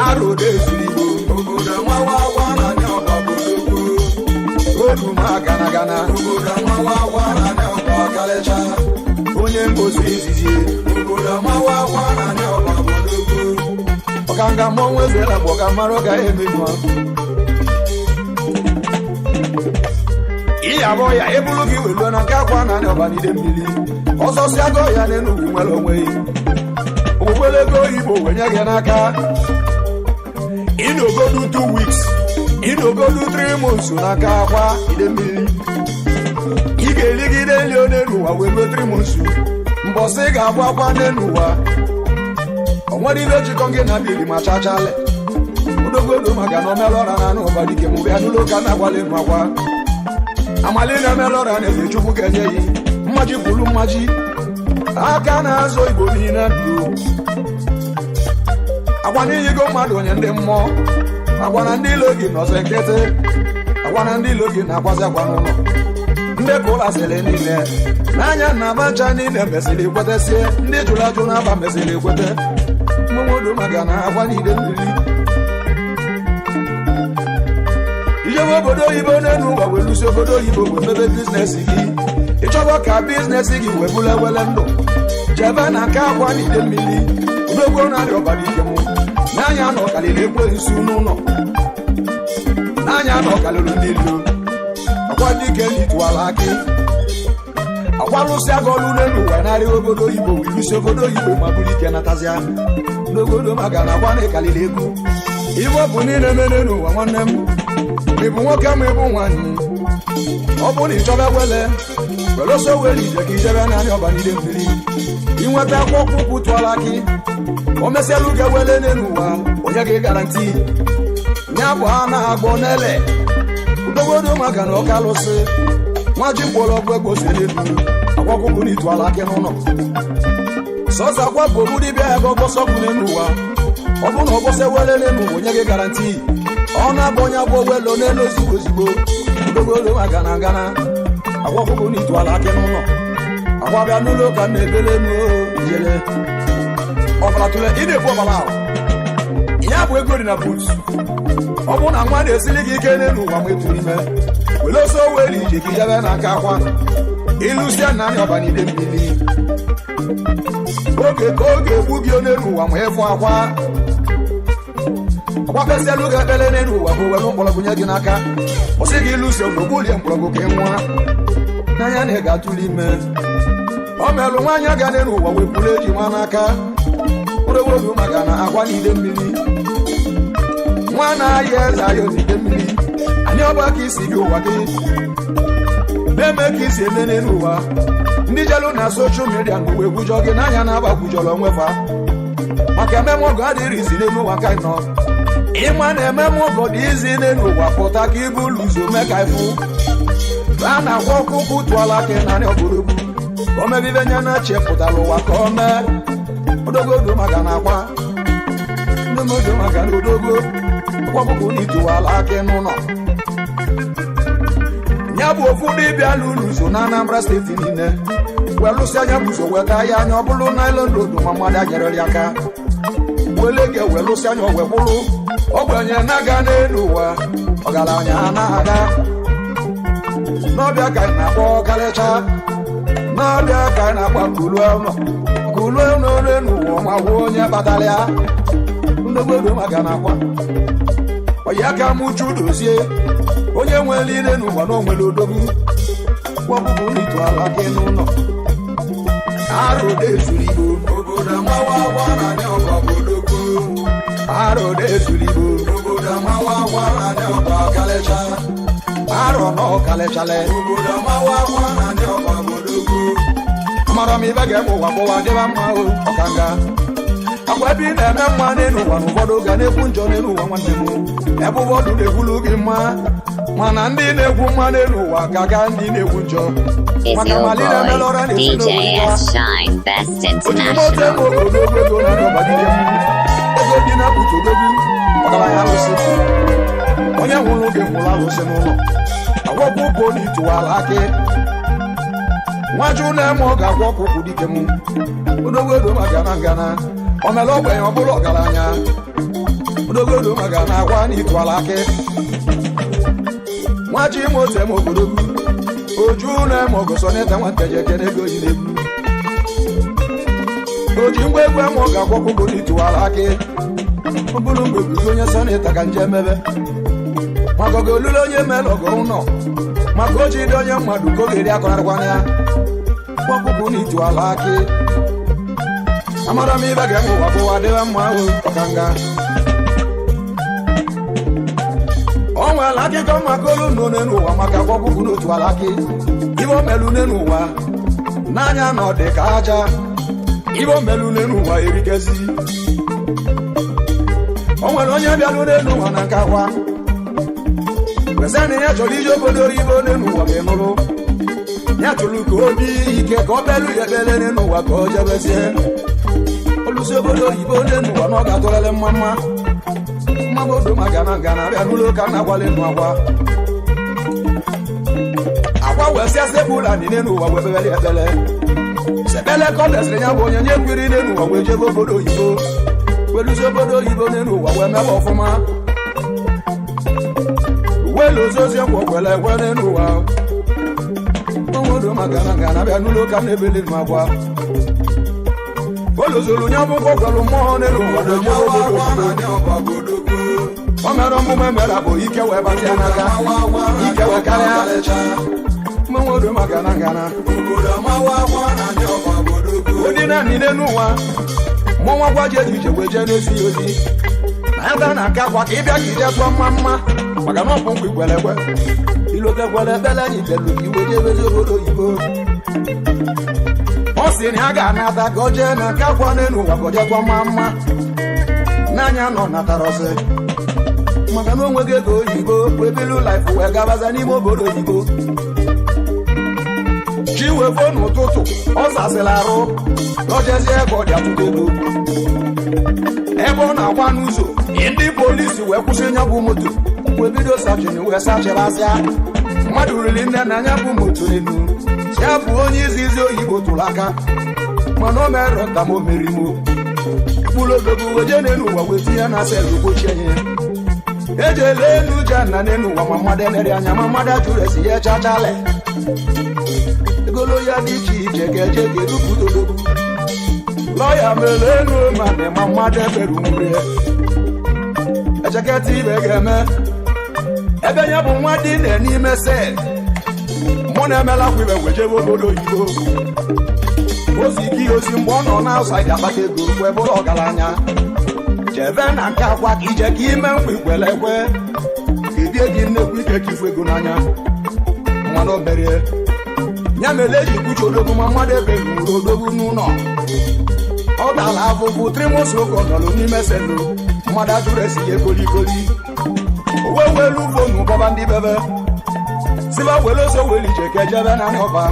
arụ deziri igbo obodo nwawa agwa na anya ọba bụ odogwu odu ma gana gana obodo nwawa agwa na anya ọba ọkalịcha onye mbosi izizi obodo nwawa agwa na anya ọba bụ odogwu ọkanga mmọnwụ ezela bụ ọka mara ọga emenyụọ ịyabọ ya ebulu gị weluo na nke akwa na anya ọba n'ide mmiri ọzọ si agụ ya n'enugwu nwere onwe ya okpukpere ego oyibo wenye gị n'aka ịnogodu 2 weeks ịnogodu 3 months n'aka akwa ide mmiri ị ga-erigide nri n'elu ụwa wee ruo 3 months mbọsị ị ga-agba akwa n'elu ụwa o nwere ibe jikọ gị na bili ma chachalị odogodo maka na omela ọra na anụ ụba dike mgbe ya n'ụlọ ụka na-agwalị m akwa amali na-emela ọra na eze chukwu ga-enye ya mmaji kwuru mmaji aka na-azụ igbo niile ndụ agwa n'iyigo mmadụ onye ndị mmụọ agwa na ndị ilo gị nọzọ nkịtị agwa na ndị ilo gị na-akwazi akwa n'ụlọ ndị ka ụlọ asịrị niile n'anya na abacha niile mesịrị ekwetesie ndị jụrụ ajụ n'aba mesịrị ekwete mmụnwụdu maka na agwa niile mmiri ijebe obodo oyibo n'elu ụwa wee lụsi obodo oyibo wee mebe biznes gị ịchọba ka biznes gị wee bụrụ ewele ndụ jebe na nke akwa n'ide mmiri odogwu narị ọbara ike mụ n'anya na ọkalịrị ekwensu n'ụlọ n'anya na ọkalịrị ndị ilo akwa dike n'ituala akị akwa lụsị aga ọlụ n'elu ụwa narị obodo oyibo wee lụsi obodo oyibo ma bụrụ ike natazịa n'obodo maka na akwa na ịkalịrị ego ibe ọ bụ niile mere n'ụwa nwanne m ị bụ nwoke ma ị bụ nwaanyị ọ bụrụ na ị chọba wele were ọsọ were ije ka ijebe naanị ọba n'ide mmiri inweta akwụkwọ ụkwụ tụọla akị o mesịala uge wele n'elu ụwa onye gị garanti ya bụ ha na-agbọ n'ele udogodo maka na ọka alụsị nwa ji mkpọrọgwụ egbosi n'elu akwụkwọ na ịtụala akị n'ụlọ sọsọ akwa bụ ogbu dibịa ya ga ọgbọsọkwụ n'elu ụwa ọ bụrụ na ọgbọsọ wele n'elu ụwa onye gị garanti ọ na-abụ onye abụọ welo n'elu ozigbo ozigbo udogodo maka na gana agwakwụkwọ na ịtụala akị n'ụlọ agwa bịa n'ụlọ ụka na-ebele n'ojele ọbara tụle ị na-ebu ọbara ahụ ya bụ ego dị na but ọ bụrụ na nwa na-esili gị ike n'elu ụwa ma eturu ime were ọsọ were ije ka ijebe na aka akwa ịlụsịa na anya ọba n'ide mmiri oge ka oge egbu gị n'elu ụwa ma ịfụ akwa ọgbapesịalụ gị ekpere n'elu ụwa bụ were mkpọrọgwụ nye gị n'aka ọ sị gị ịlụso ogbulie mkpọrọgwụ ka ị nwụọ n'anya na ị ga-atụli ime ọ melụ nwaanyị aga n'elu ụwa wepụrụ eji nwa n'aka mkpụrụ maka na akwa n'ide mmiri nwa na-ayị eze ayọ n'ide mmiri anyị ọba ka isi gị ụwa gị na-eme ka isi eme n'elu ụwa ndị jelu na soshal midia na uwe gwujọ gị n'anya na-agbakwujọrọ onwefa maka ememe ọgụ adịrị izi n'elu ụwa ka nọ ịma na ememe ọgọ dị izi n'elu ụwa pụta ka ibu ụlọ ụzọ mee ka ịfụ a na-agwa ọkụkụ tụọla aka naanị ọbụrụgbu ka o mebibe nye na chepụtara ụwa ka o mee odogodo maka na akwa ndogodo maka na odogo ọkpụkpụ na ituwala aka n'ụlọ ya bụ ofu dibịa lụrụ ụzọ na Anambra steeti niile wee lụsị anya bụ ụzọ weta ya anya ọ bụrụ na island road ma mmadụ anyerere aka wele gị wee lụsị anya wee bụrụ ogbenye na-aga n'elu ụwa ọgaranya na-aga n'ọbịa ka anyị na-akpọ karịcha n'ọbịa ka anyị na-akpọ kulue ụlọ kulue ụlọ n'elu ụwa ma gwuo onye kpatara ya ndogbodo maka na akwa oyi aka m uchu dozie onye nwere ile n'ụwa na onwere odogwu gwọbụbụ n'ịtụ ala gị n'ụlọ Arụ na-ezuru Igbo. Obodo amawa agwa na ndị ọba bodogwu. Arụ na-ezuru Igbo. Obodo amawa agwa na ndị ọba kalịcha. Arụ na ọkalịchalị. Obodo amawa agwa na ndị ọba bodogwu. Amara m ibe ga-eme ụwa gbụwa dịba mma o ọkanga. Akwa ebe ị na-eme mma n'elu ụwa na ụfọdụ ga na-ekwu njọ n'elu ụwa nwanne m. Ebe ụfọdụ na-ekwulu gị mma, mana ndị na-ekwu mma n'elu ụwa ka ga ndị na-ekwu njọ. Is Maka your mali na-emela ọra boy na-esi DJ n'obodo ya. S Shine Best Ojúmọ́ tẹ́ International. mọ́ òdodo ego náà lọ́ba dídé mú. Ego dị na kputu odogwu, ọgaranya alụsị. Onye nwụrụ oge nwụrụ alụsị n'ụlọ. Agwọkwọ ụkwụ na ịtụwala akị. Nwaju na-eme ọ ga-agwọ ọkụkụ dike mụ. Odogwu ego maka na ngana. O mere ogbenye ọ bụrụ ọgaranya. Odogwu ego maka na agwa na ịtụwala akị. Nwaji ime otu eme ogodogwu. Oju na-eme ọgọsọ n'ịta nwata ji ekene ego yi n'egwu. Oji mgbe egwu eme ọ ga-agwọ ọkụkụ n'ịtụwala akị. Ọ bụrụ mgbe ebugo onye sọnịta ka nje mebe. Maka ọga olulu onye mere ọgọ ụnọ. Maka o ji dị onye mmadụ ka ọ ga-eri akọrọkwana ya. Ọkụkụ n'ịtụwala akị. Amara m ibe ga-eme ụwa bụwa dịbe mma ahụ ọkanga. O nwere akụkọ maka olu nọ n'elu ụwa maka ọkụkụ n'otu ala akị. Ibe o melu n'elu ụwa n'anya na ọ dị ka aja. Ibe o melu n'elu ụwa erikezi. O nwere onye bịalụ n'elu ụwa na nke akwa. Kwesị na ya chọrọ ije obodo oyibo n'elu ụwa ma ị nụrụ. Ya tụrụ ka obi ike ka ọ bịalụ ya ekpere n'elu ụwa ka o jebezie. Olusi obodo oyibo n'elu ụwa na ọ ga-atụrịrị mma mma. Mmagodo maka na ngana bịa n'ụlọ ụka na-agwalị nụ agwa. Agwa wee sịa sekpụla ndị n'elu ụwa wee kpebere ekpere. Sekpele ka ọ mesịrị ya bụ onye nye kwiri n'elu ụwa wee jebe obodo oyibo. Welusi obodo oyibo n'elu ụwa wee mebe ọfụma. Uwe lozozi nkwa kwere ekwe n'elu ụwa. Mmagodo maka na ngana bịa n'ụlọ ụka na-ebeli nụ agwa. Olozolu nye bụ nkwọkwalụ mmụọ n'elu ụwa wee jebe Amawa obodo agwa na oyibo. ndị ọba bodogwu. O mere omume mere bụ ike wee batịa n'aka. Amawa agwa na ndị Ike wee ọba karịa. kalịcha. Mmanwụ maka na ngana. Obodo amawa agwa na ndị ọba bodogwu. Ụdị naanị n'elu ụwa. Mmọnwụ agwa ji ejije wee jee n'ezi ya ozi. Na ya taa na nke akwa ka ị bịa ka ije tụọ mma mma. Maka na ọ bụ nkwa ikwere ekwe. Ilote kwere ekpere anyị kpelu ka iwe jee ezi obodo oyibo. Ọ sị na ya ga-anata ka o jee na nke akwa n'elu ụwa ka o jee tụọ mma mma. N'anya nọ natara ọsị. Maka na o nweghị ego oyibo wee bilu laịfụ wee gabaza n'ime obodo oyibo. Chi wee fo n'ụtụtụ ọ zasịrị arụ n'ojezie ebe ọ dị atụta ego. Ebe ọ na-agba n'ụzọ ndị polisi wee kwụsị nya bụ moto wee bido sachin wee sachịrasịa. Mmadụ riri nne na anya bụ moto n'elu. Ya bụ onye izizi oyibo tụrụ aka mana o mere nta ma o merimo. Mkpụrụ odogwu wee jee n'elu ụwa wee tinye na selụ gbochie ya. Ejele elu je na n'elu ụwa ma mmadụ enere anya ma mmadụ ajụrụ esi ya chachalị. Egolo ya dị iche iche ga-eje ga-edupụta odogwu. Lọya mere elu ma dị ma mmadụ ebere nwure. Echeketa ibe ga-eme. Ebe ya bụ nwa dị na n'ime sel. Mụ na-emela kwa ibe wee jebe obodo oyibo. Ozi ike ozi mgbe ọ nọ na-outside akpata ego wee bụrụ ọgaranya. Jebe na nke akwa ka ije ka ime nkwa ikwere ekwe. Kedie gị nnekwu ike ka ifu ego n'anya. Mmanụ o merie. Ya mere eji kwuchi odogwu ma mmadụ ebeghị nwụrụ odogwu n'ụlọ. Ọ dara afụfụ trimus oge ọ nọrọ n'ime selụ. Mmadụ ajụrụ esi ya kolikoli. O wee welu fonu bọba ndị bebe. Siba were oso were ije ka ejebe naanị ọba.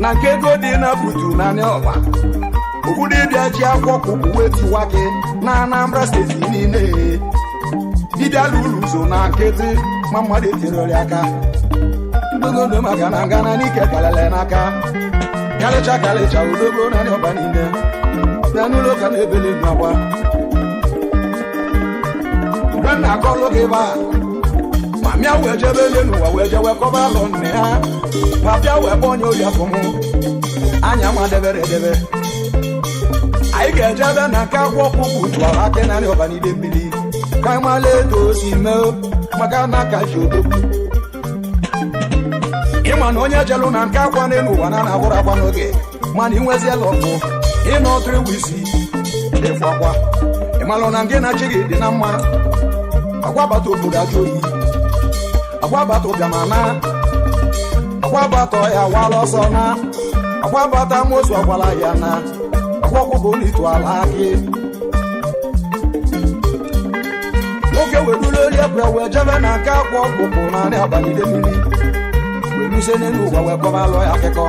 Na nke ego dị na butu naanị ọba. Ofu dibịa ji akwọ kwụkwụ wee tiwa gị na Anambra steeti niile. Dibịa lụrụ ụzọ na nkịtị ma mmadụ etirori aka. Mgbogodo maka na ngana n'ike karịrị n'aka. Kalịcha kalịcha odogo naanị ọba niile. Bịa n'ụlọ ka na-ebeli n'akwa. Mgbe m na-akọlụ gị ebe a, ma mịa wee jebe n'elu ụwa wee jewe kọba alụ nne ya. Ma bịa wee kpọọ onye ori afọ mụ. Anya ma debere edebe. Anyị ga-eje ebe na nke akwụkwọ kwụkwụ tụọrọ akị naanị ọba n'ide mmiri. Ka anyị mara etu o si mee maka na aka ji odogwu. Ịma na onye jelụ na nke akwa n'elu ụwa na na-akwụrụ akwa n'oge. Mana ị nweziela ọkụ ịnọ ọtụrụ iwu isi ịfụ akwa, ịmalụ na gị na chi gị dị na mma. Agwa bata obodo ajụ oyi, agwa bata ụbịam na agwa bata ọya wala ọsọ na agwa bata amosu agwala ya na agwa ọkwụkwọ n'itu ala gị. Nwoke weruru ori ebure wee jebe na nke akwa ọkpụkpụ naanị abanide mmiri, wee lusie n'elu ụwa, wee kọba alụ ya akụkọ.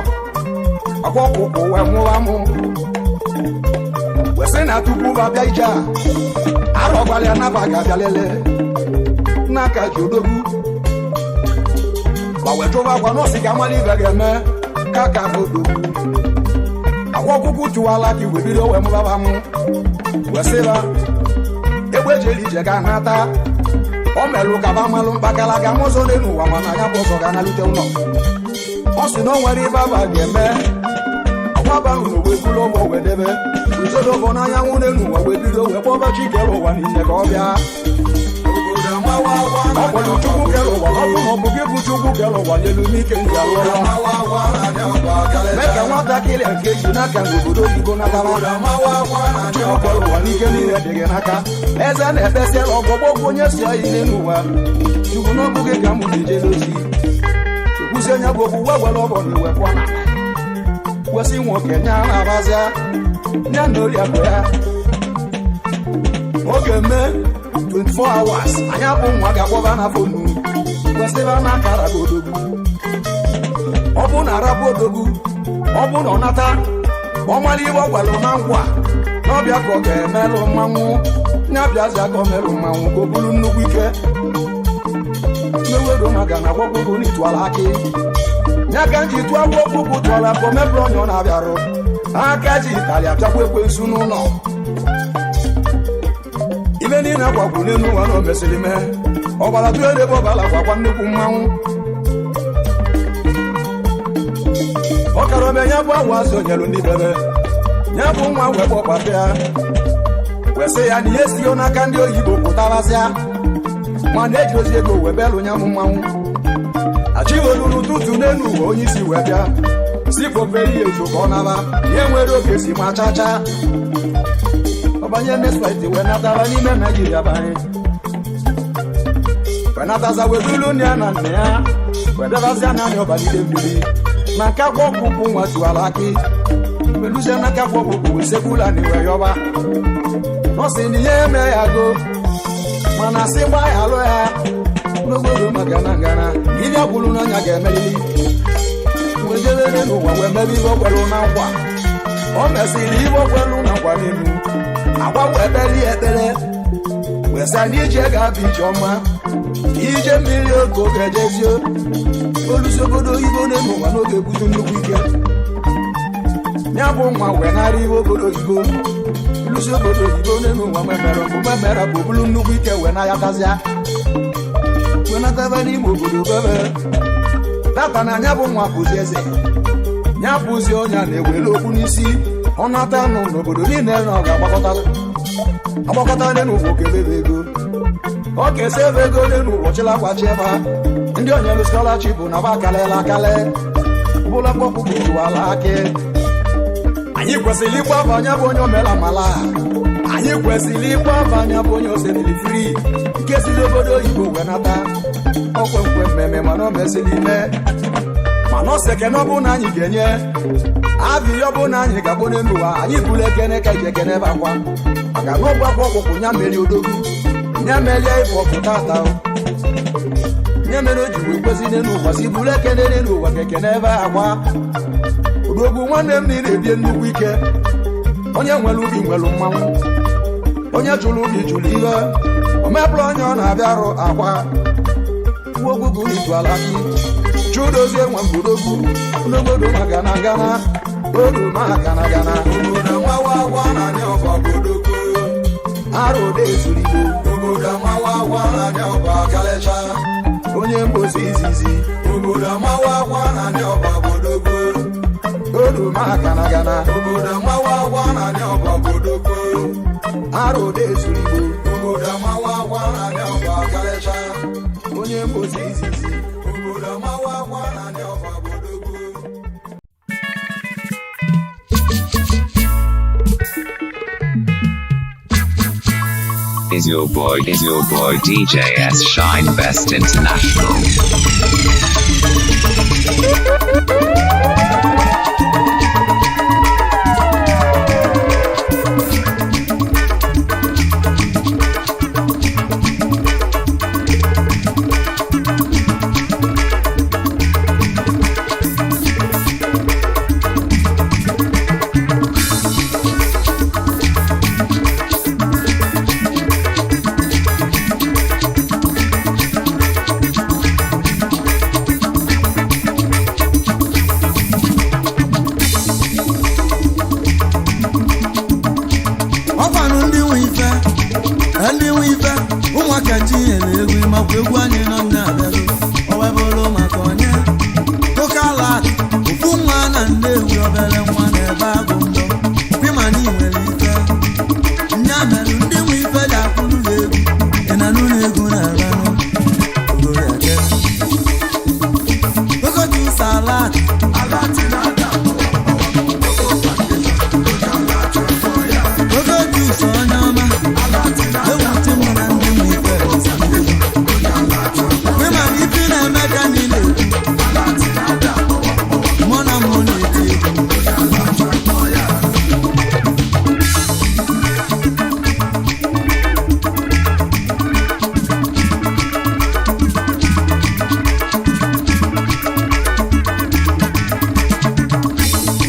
Akwa ọkpụkpụ wee mụwa mụ, wee sị na tupu ba bịa ije a, arọ gwara ya naba ga-abịa lele n'aka ji odogwu ma wee jụba agwa nọọsị ka amala ibe ga-eme ka ka bụ odogwu. Akwa ọkpụkpụ tụwala ka iwe bido wee mụbaba mụ, wee sịba egbe ejeli ije ga nata. O melụ ka ba malụ mkpakala ga mụzọ n'elu ụwa, mana ya bụ ụzọ ga-analute ụlọ. Ọ sị na o nwere ibe aba ga-eme. Agwaba ahụ na wee buru ụgbọ wee debe uzodobo n'anyanwụ n'elu ụwa, wee bido wee kpọba chi kere ụwa niile ka ọ bịa. Ọ kwere Chukwu kere ụwa, ọ bụ na ọ bụ gị bụ Chukwu kere ụwa nyelu n'ike ndị alụọla mee ka nwatakịrị a nke eji n'aka n'obodo oyibo natara. Chukwu kere ụwa n'ike niile dị gị n'aka. Eze na-ekpesịala ọgbọgbọ onye si anyị n'elu ụwa. Chukwu, na ọ bụghị ka mụ na-eje n'ozi. Ekwusi onye bụ okwu wee were ọbọ na iwe pụọ na kwesị nwoke nya na-abazia nya na oriakụ ya. Oge mee 24 hours, anyị abụ nwa ga-akpọba na phone, kwesịba na akara bụ odogwu. Ọ bụ na arabụ odogwu, ọ bụ na ọ nata, ọ mara iwe ọ gwalụ na nkwa n'ọbịa ka ọ ga-emelụ mmanwụ nya bịazịa ka ọ melụ mmanwụ ka o buru nnukwu ike mmewedo maka na agwọkwụkwụ n'itụala akị ya ka nji tụọ agwọkwụkwụ tụọla ka o mepụrụ onye ọ na-abịarụ aka ji ịtarị apịakwa ekwensu n'ụlọ. Ibe niile akwakwu n'elu ụwa na o mesịrị mee ọgbara tụọ ebe ọbala gwakwa nnukwu mmanwụ. Ọ kara ome ya bụ awa azụ nyelu ndị bebe ya bụ nwa wee kpọkpapịa, wee sị ya na ihe sigo n'aka ndị oyibo pụtabazịa, mana eji ozi ego wee belụ ya bụ mmanwụ achịgholu n'ụtụtụ n'elu ụwa. Onye isi wee bịa si popere ihe ezo ka ọ naba ihe nwere oge si ma chacha. Ọbanye nesfit wee natara n'ime Naijiria banye, wee nataza, wee dulu nne ya na nna ya, wee bịabazịa naanị ọbalide mmiri na nke akwa ọkpụkpụ nwa tụwara akị, wee luzie n'aka akwa ọkpụkpụ, wee sekwula na iwe yọba. Ọ sị na ihe eme ya go, mana sị gbaghalụ ya n'obodo maka na ngana ihe kwuru n'anya ga-emeriri. Wee jebere n'ụwa wee mebe ihe okwelu na nkwa. O mesịrị ihe okwelu na nkwa n'elu agwa, wee kpere ya ekpere, wee sị na ije ga-abụ ije ọma, ije mmiri oge oge ejezie olusi obodo oyibo n'elu ụwa n'oge butu nnukwu ike. Ya bụ nwa wee nara ihe obodo oyibo, lusi obodo oyibo n'elu ụwa, memere bụ memere bụ bụrụ nnukwu ike, wee nayatazịa, wee nataba n'ime obodo bebe tata na anya bụ nwa bụzi eze ya bụzi onye a na-ewere okwu n'isi. Ọ nata nụ n'obodo niile na ọ ga-agbakọta agbakọta n'elu ụwa, okelebe ego, ọ ga-esi ebe ego n'elu ụwa chịlakwachi ebe a. Ndị onyelu scholarship na ba akalịla akalị bụla mkpọkpụkpụ tụwala akị. Anyị kwesịrị ịkwa afọ anya bụ onye omela mala. Anyị kwesịrị ịkwa afọ anya bụ onye osedịrị fri nke siri obodo oyibo wee nata ọkwe nkwe mmemme, mana o mesịrị ime, mana ọ sị kene ọbụ na anyị ga-enye abịghị ọbụ na anyị ga-akpọ n'elu ụwa. Anyị bụrụ ekene ka iji ekene ebe akwa maka na ọgwụ akwa ọkpụkpụ ya meri odogwu ya merie ịfụ ọkụ tata o. Nye mere o ji wee kwesị n'elu ụwa si bụrụ ekene n'elu ụwa ka ekene ebe akwa odogwu. Nwanne m niile ebie nnukwu ike. Onye nwere ubi nwere mmanwụ, onye jụrụ ubi jụrụ ihe o mepụrụ onye ọ na-abịarụ akwa ogwugwu n'ituala gị. Chudozie nwe mgbudogwu n'obodo maka na gana odu maka na gana obodo nwawa agwa na anya ọba godogwo arụ ode zuru igbo obodo amawa agwa na anya ọba kalecha onye mgbozi izizi obodo amawa agwa na anya ọba godogwo odu maka na gana obodo amawa agwa na anya ọba godogwo arụ ode zuru igbo obodo amawa agwa na anya ọba kalecha onye mgbozi izizi obodo amawa agwa na anya ọba godogwo. Is your boy DJ S Shine Best International. Ọkwanụ ndị nwe ife, ndị nwe ife, ụmụaka ji nyere egwu makwa egwu anyị nọ na-abịago. O webụrụ maka onye kokalat ofu nwa na Nnewi, obere nwa na-ebe agụ mbọ kwịmana nwere ife nya merụ ndị nwe ife ji akwụrụ ya egwu. Ị na n'ụlọ egwu na-aranụ ogoriake ogoju salat. Ogo juice onye ọma, ewute mụ na ndị nwe ife. Ịma na ife na-eme ka anyị na-ekwu, mụ na mụ na-eti egwu.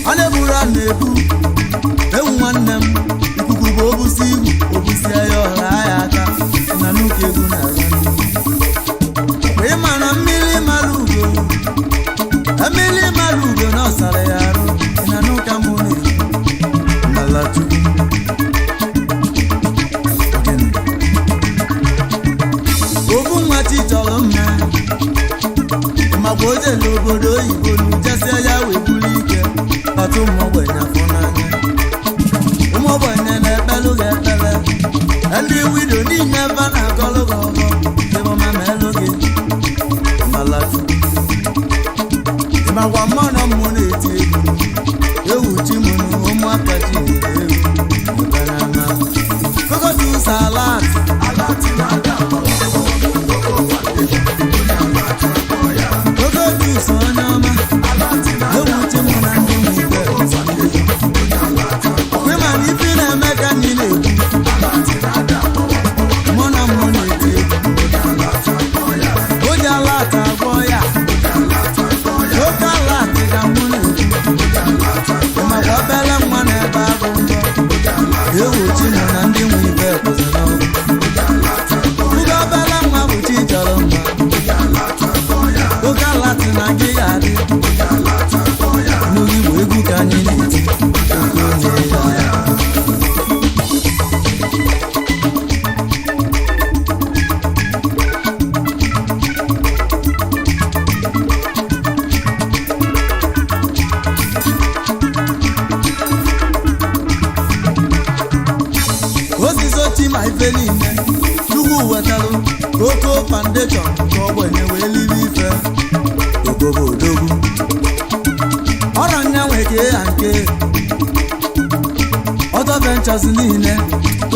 A na-eburu a na-ebu ewu nwanne m, ikuku bụ obusi ibu obusie ya ọha ya aka na nnukwu egwu na-aga. Ịma na mmiri mara ugo, mmiri mara ugo na ọsara ya arụ. Ị na n'ụka mụ na-ekwu n'ala Chukwu. Obu nwa chi chọrọ mma makwa o jele obodo oyibo nu jesie ya wee buru ike kpata ụmụ ogbenye afọ n'anya. Ụmụ ogbenye na-ekpelu gị ekpele, ndị wido niile ebe na-agọlụ gị ọgọ ịbụma ma elu gị mala Chukwu. Ịmakwa mmụọ na mmụọ na-eti egwu ewu chi mụ na ụmụaka chi nyere egwu ebenama kokotu salat. Ogo juice onye ọma, ewu chi mụ na ndị nwe ife. Ịma na ife na-eme ka anyị na-ekwu, mụ na mụ na-eti egwu. O ji alat agwọ ya, oke alat ka mụ na-ekwu. Makwa obere nwa na-ebe agụ mbọ, ewu chi mụ na ndị nwe ife kwụsị n'ọgụ. Ugo obere nwa bụ chi chọrọ mma, oke alat na gị ga-adị n'igbo egwu ka anyị na-eti okwu onye ya. Osisi ochi ma ife niile Chukwu wetalụ Koko Foundation ka ogbenye wee libe ife obodo odogwu ọrọ nya nwe ke ya nke ọtọ ventures niile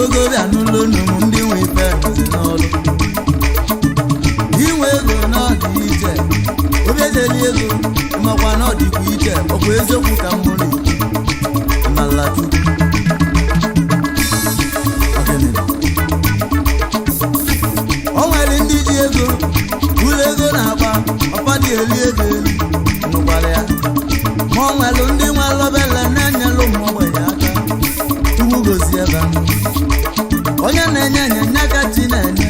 ogo bịa n'ụlọ nnụnụ ndị nwe ife nọzi n'ọlụ inwe ego n'ọdị iche, obi ejeli ego makwa na ọ dịkwa iche. Ọkwa eziokwu ka mmụ na-ekwu amala Chukwu. O nwere ndị ji ego ụlọ ego na-agba ọfadị eli ego elu nụkwara ya, ma o nwere ndị nwere obele na-enyere ụmụ ogbenye aka. Chukwu gozie ebe m onye na-enye enye nye ka chi na-enye.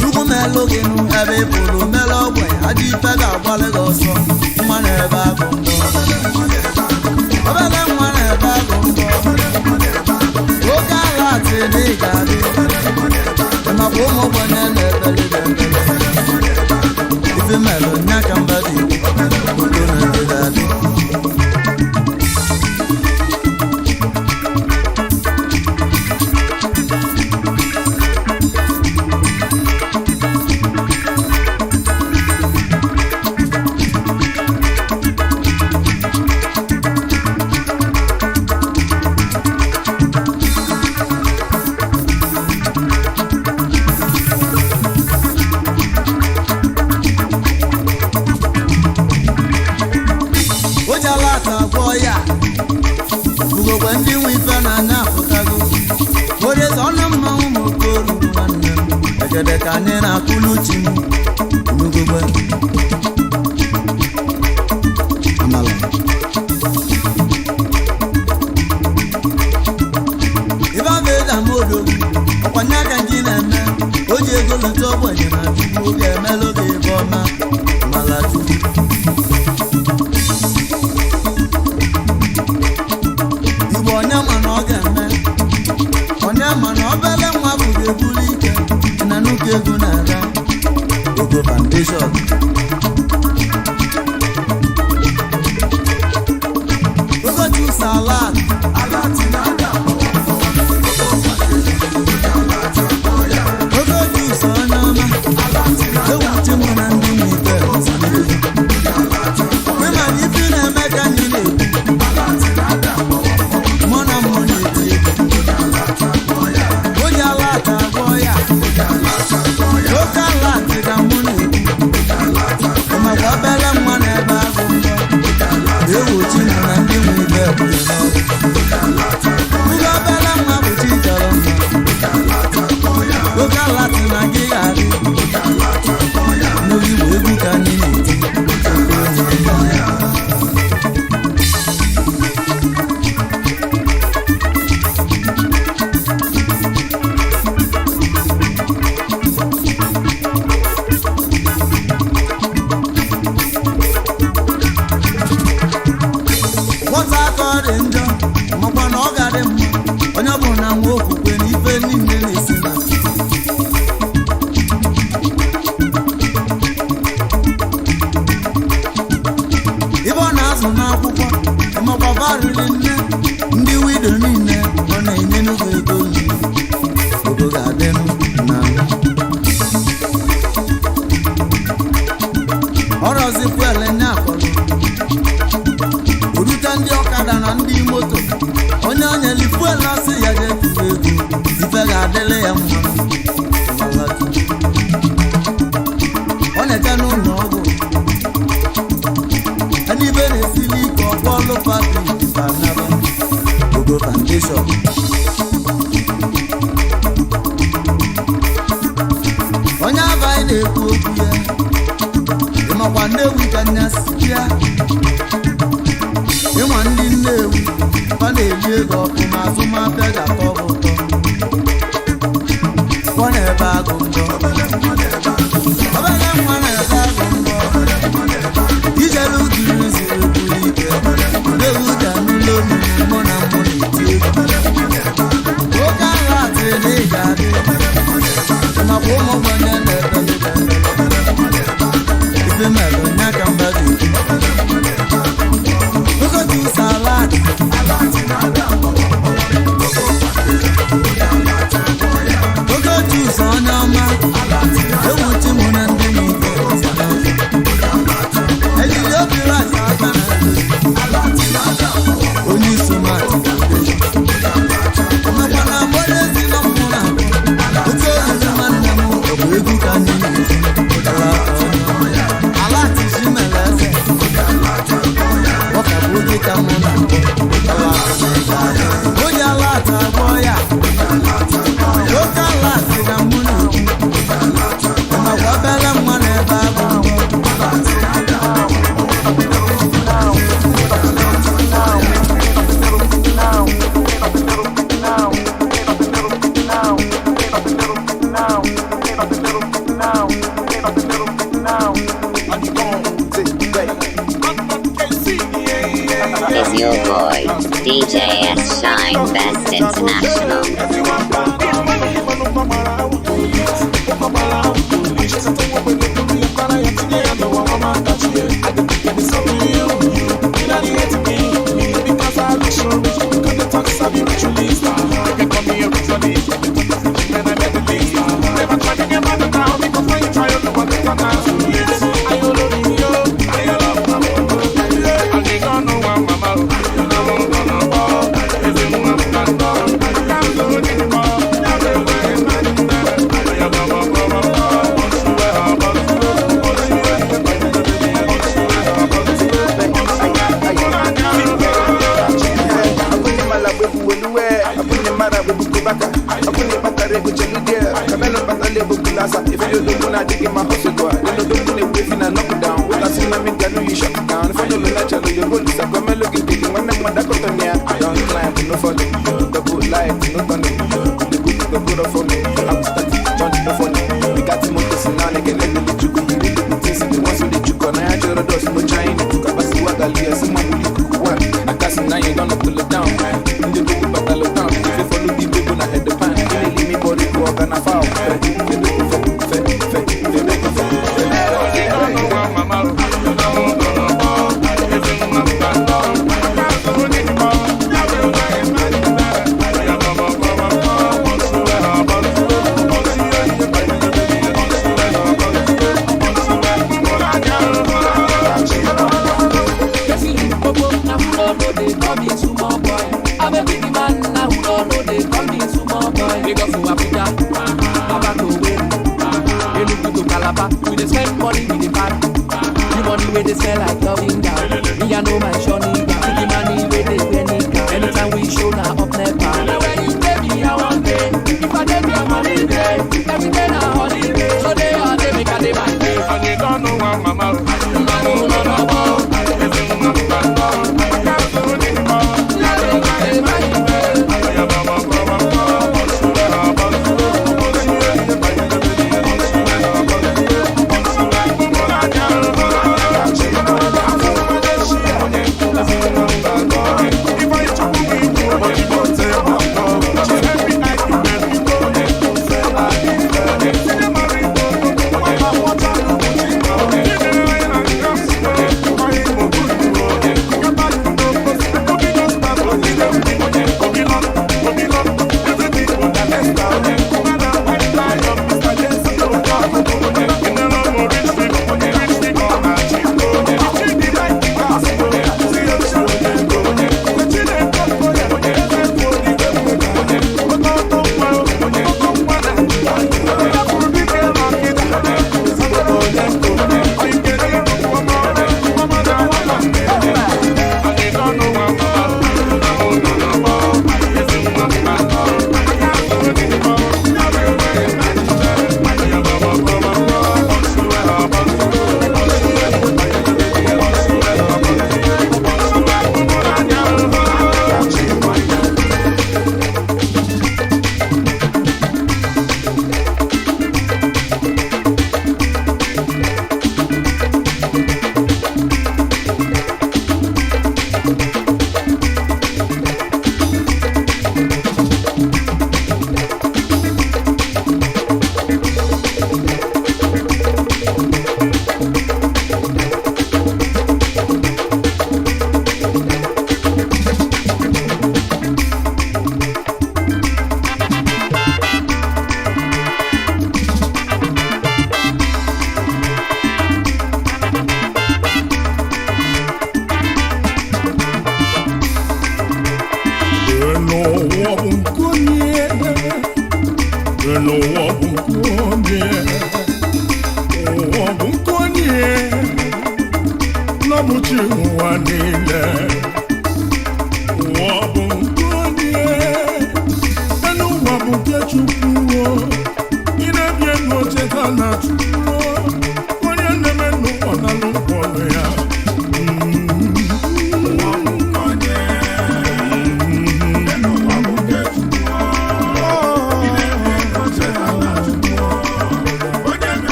Chukwu melụ gị nụ ebe ị pụrụ mere ogbenye ajọ ife ga-agbalị gị ọsọ. Nwa na-ebe agụ mbọ, obere nwa na-ebe agụ mbọ, oke ala atị na ị ga-adị makwa ụmụ ogbenye na-ebele gị ebele. Ife melụ nya ka mba dị udo na ndị ga-adị. Ịmakwa ndị nwe ife n'anya apụtago. Orezi ọnụ mmanwụ ma oke oruru nwanne m. Egede ka anyị na-akụlu chi m. Onugogbe. Amala. Ibe a ga-eji ama odogwu, ọkwanye aka gị na-eme. O ji ego leta ogbenye na Chukwu ga-emelụ gị ibe ọma. Amala Chukwu. Igbo onye ma na ọ ga-eme, onye ma na obele nwa bụ ga-ebuli ike na nnukwu ego na-aga Ogo Foundation. Ogo juice alert. Ogo juice onye ọma. Ewuche mụ na ndị nwe ibe. Kwe ma na ife na-eme ka anyị na-ekwu. Mụ na mmụ na-eti egwu. O ji alert agwọ ya. Oke alert ka mụ na-ekwu. Makwa obere nwa na-ebe agụ mbọ. Ewuchi mụ na ndị nwe ibe kwuru n'ọgụ. Ugo obere nwa bụ chi chọrọ mma. Oke alert na gị ga-adị. N'oge igwe egwu ka anyị na-eti. Oke onye ọma. Nwata aka ọ dị njọ makwa na ọ ga-adị mma onye ọ bụla nwe okwukwe na ife niile na-esi na Chukwu. Ibe ọ na-azụ n'akwụkwọ makwa variri nne ndị wido niile ọ na-enye nnukwu ego nri. Ogo ga-adịnụ na ọrọzi fuel nye akọrọ orute ndị ọkada na ndị moto onye onyeli fuel asị ya jee tụrụ ego ife ga-adịrị ya mma. Ọ na-eje n'ụlọ ọgwụ ndị ibe na-esili ike ọkpọlụ Patrick Banaba Ogo Foundation. Onye abaghị na-ekwu okwu ya ịmakwa Nnewi ka nya si bịa ịnwa ndị Nnewi ọ na-eli ego ọfụma azụmahịa ga-atọ ha ụtọ. Ọ na-ebe agụ mbọ, obere nwa na-ebe agụ mbọ. Ijelu jiri ziri buru ike Nnewi ga n'ụlọ olulu mụ na mụ na-eti egwu. Oke agha atị na ị ga-adị makwa ụmụ ogbenye na-ebe ife melụ nya ka mba ga-ekwu. Ogo juice alert. Ogo juice onye ọma. Ewuchi mụ na ndị nwe ibe. Ejiri obi rice aka na onye isi mmadụ. Makwa na mgbọrọ ezi nọ mmụ na abụọ. Oke oriri nwanne m ọ bụ egwu ka anyị na-eti. Alert ji mere eze. Ọ ka bụ oge ka mụ na mbụ. Onye alert agwọ ya. Oke alert ka mụ na-ekwu. Makwa obere nwa na-ebe agụ mbọ. Is your boy, DJ S Shine Best International. Gaza. If you don't wanna dig in my hustle, go. Then don't wanna wait in a knockdown. What I see, I mean, can you shut down? If you look at your goal, it's a come looking big. When I'm on the cotton, I don't climb, no follow. Double life, no tunnel. The good, the good of me. I'm starting, don't no funny. We got to move this now, they can let me to go. You need to taste the ones who did you go. I no China, I now you don't pull it down. You do but I look down. If you follow the people, I head the pan. You leave me body walk and I foul. We dey spend money, we dey party. The money where they smell like loving down. Me I know my shawty, the money where they spend it. Anytime we show now up never. Now when you pay me, I want pay. If I dey there, money day. Every day na holiday. So they all day make a day my day. And you don't know why mama.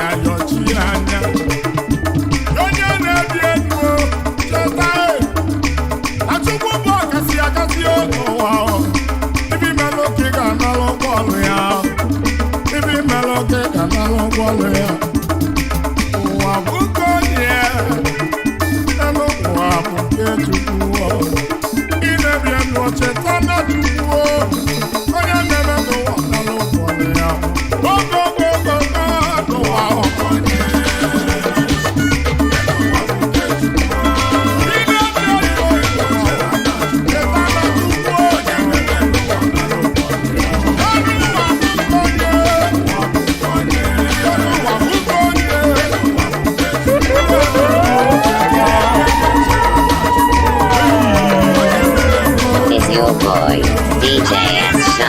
ya yọchi anya. Onye na-ebi ego cheta na Chukwu bụ ọkasị akasị n'ụwa. Ibi melụ ka ị ga-analụ ụgwọ ọlụ ya. Ibi melụ ka ị ga-analụ ụgwọ ọlụ ya. Ụwa bụ nke onye, elu ụwa bụ nke Chukwu. Ị na-ebi elu, cheta na Chukwu onye na-eme n'ụwa n'alụ ụgwọ ọlụ ya. Ogo ogo ogo n'ụwa. Is your boy, DJ S.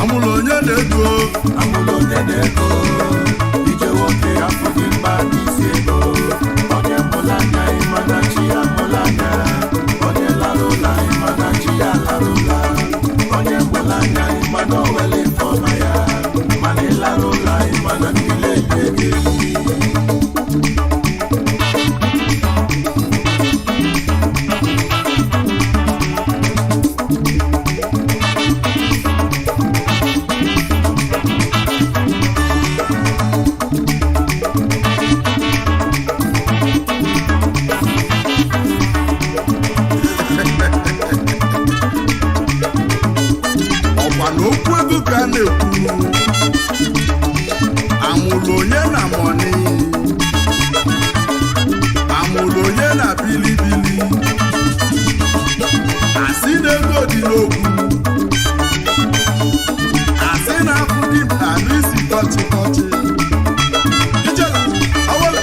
Amụrụ onye na-ego. Amụrụ onye na-ego. Ije nwoke afụghị mba n'isi ego. Onye mụrụ anya ịmana chi ya mụrụ anya. Onye lara ụla ịmana chi ya lara ụla. Onye mụrụ anya ịmana o were ife ọma ya. Mana ịlara ụla ịmana mmiri elie gị eri. Ọkwa na okwu ego ka a na-ekwu. Amụrụ onye na mọni, amụrụ onye na bilibili, asị na ego dị n'okwu, asị na afụ dimkpa n'isi tọchị tọchị. Ijele, awele.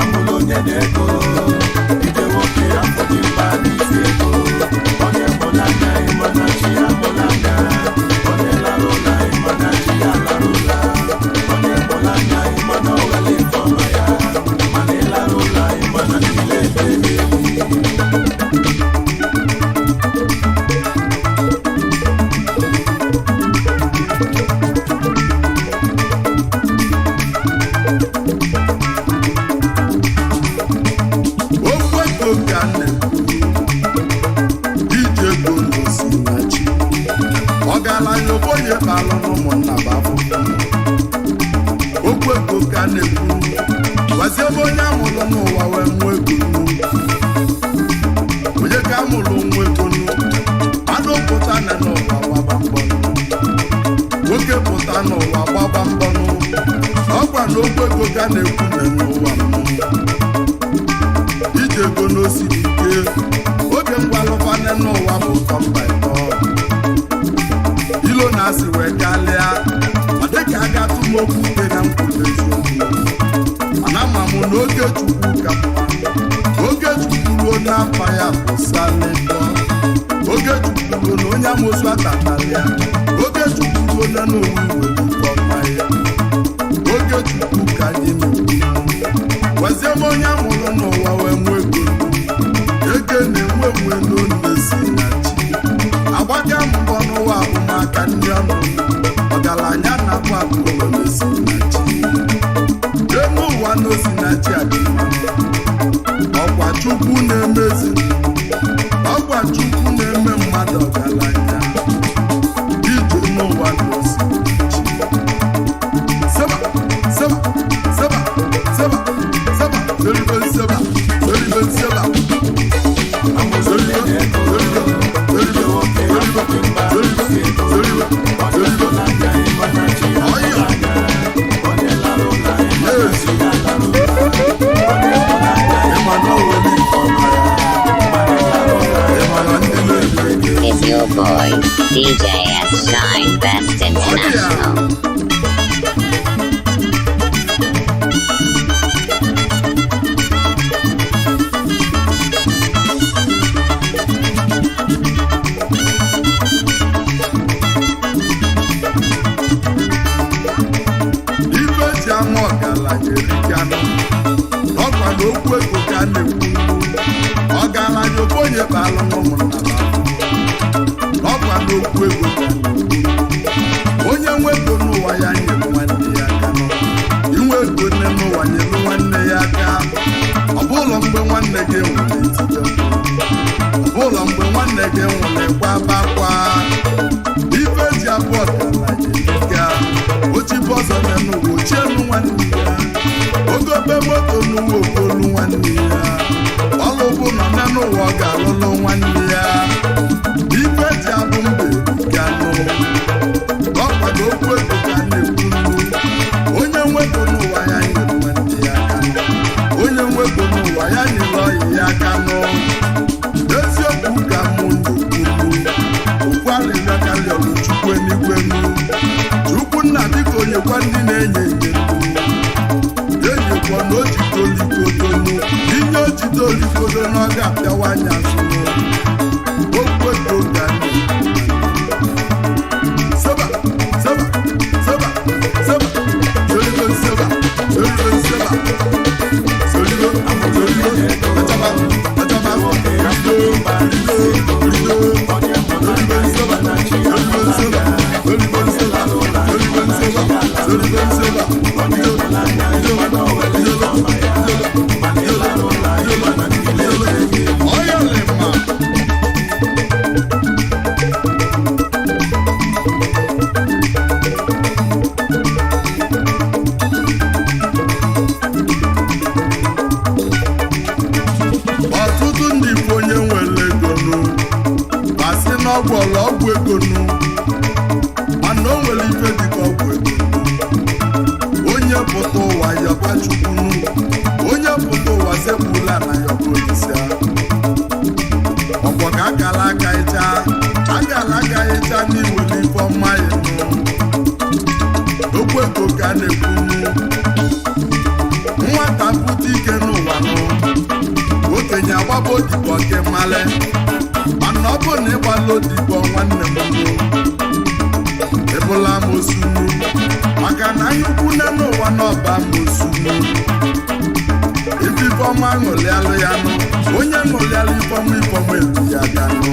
Amụrụ onye na-ego. Ije nwoke afụghị mba n'isi ego. Onye mụrụ anya ịmana chi ya mụrụ anya. Onye lara ụla ịmana chi ya lara ụla. Onye mụrụ anya ịmana o were ife ọma ya. Mana ịlara ụla ịmana mmiri elie gị eri. Okwu ego ka a na-ekwu, ije ego n'osi na chi. Ọgaranya ogbenye kpalụ n'ụmụnna bụ afụfụ. Okwu ego ka a na-ekwu, gwazie ebe onye amụrụ n'ụwa wee mụọ ego nnu. Onye ka amụrụ nwa ego nnu, anụ pụta na n'ụwa gbaba mbọ nnu. Nwoke pụta n'ụwa gbaba mbọ nnu. Ọkwa na okwu ego ka a na-ekwu na n'ụwa mmụọ. Ije ego n'osiri ike, oge ngwalụkwane n'ụwa bụ ụtọ mba ịtọ. Ilo na-asị wee galịa, ọ dịka a ga-atụ m okwu ute na mkwuru eziokwu. Mana ama m na oge Chukwu ka mma. Oge Chukwu ruo n'afa ya bụ salịtọ. Oge Chukwu ruo na onye amoosu atatalịa. Oge Chukwu ruo na n'owu iwe bukọ mmanya. Oge Chukwu ka anyị na-ekwu. Gwazie m onye amụrụ n'ụwa wee nwee ego. Ego na-enwe enwe n'onesi na chi. Agbaga mbọ n'ụwa bụ maka ndị ọnụ. Ọgaranya na-akpụ akụ n'onesi na chi. Elu ụwa n'osi na chi adị mma. Ọkwa Chukwu na-emezi. Ọkwa Chukwu na-eme mmadụ ọgaranya. Ije n'ụwa n'osi na chi. Seba, seba, seba, seba, seba, seribe seba, seribe seba. Seribe, seribe, seribe, seribe, seribe, seribe, seribe. Ọyọ. Yes. Ịma na o nwere ife ọma ya. Ịma na ndị na-eme gị. It's your boy, DJ S Shine Best International. Ife ji ama ọgaranya erikanụ, ọkwa na okwu ego ka a na-ekwu. Ọgaranya ogbenye balụ n'ụmụnna ba, ọkwa na okwu ego ka a na-ekwu. Onye nwe ego n'ụwa ya nyere nwanne ya aka nụ. Inwe ego nne n'ụwa nyere nwanne ya Nwanne gị nwụrụ etibe mkpu, ọbụla mgbe nwanne gị nwụrụ ịkwaba akwa. Ife ji abụ ọgaranya erika. Ochibe ọzọ n'ụwa ochielu nwanne ya, ogobe moto n'ụwa okolu nwanne ya, ọlụbụ nọ n'ụwa ọ ga-alụlụ nwanne ya. Ife ji abụ mbe erika nụ, ọkwado okwu ego ka na-ekwu nnu. Onye nwego n'ụwa ya nyere nwanne ya aka nụ, onye nwego n'ụwa ya nyere ọyị ya aka nụ. Eziokwu ka mụ na-ekwuru, okwu arịrịọ karịọrọ Chukwu eluigwe nụ. Chukwu nna biko nyekwa ndị na-enye enye ndụ, enyekwa na ojitolikodonu inye ojitolikodo na ọ ga-apịawa anya azụ. Okwu ego ka na-ekwu. Seba, seba, seba, seba, soligo, seba, soligo, seba, soligo, soligo, achaba, achaba, rido, rido, rido, soligo, seba, soligo, seba, soligo, seba, soligo, seba, soligo, seba, rido, rido, rido, rido, rido, rido, oya lema. Ọtụtụ ndị bụ onye nwere ego nụ ma sị na ọgwụ ọla ọgwụ ego nụ, mana o nwere ife dịka ọgwụ ego nụ. Onye pụta ụwa yọba Chukwu nụ, onye pụta ụwa sekpula na yọba Olisa. Ọgbọ ka akala aka ịcha, akala aka ịcha n'iwere ife ọma ya nụ. Okwu ego ka a na-ekwu nụ. Nwata pụta ike n'ụwa nụ, okenye agbaba odibo nke mmalị, mana ọ bụ na ịgbala odibo nwanne m nụ, ịbụla m osunu, maka na anya ukwu nne n'ụwa n'ọba m osunu. Ife ifeọma ṅụlịalụ ya nụ, onye ṅụlịalụ ifeọma ifeọma etu ya bịa nụ.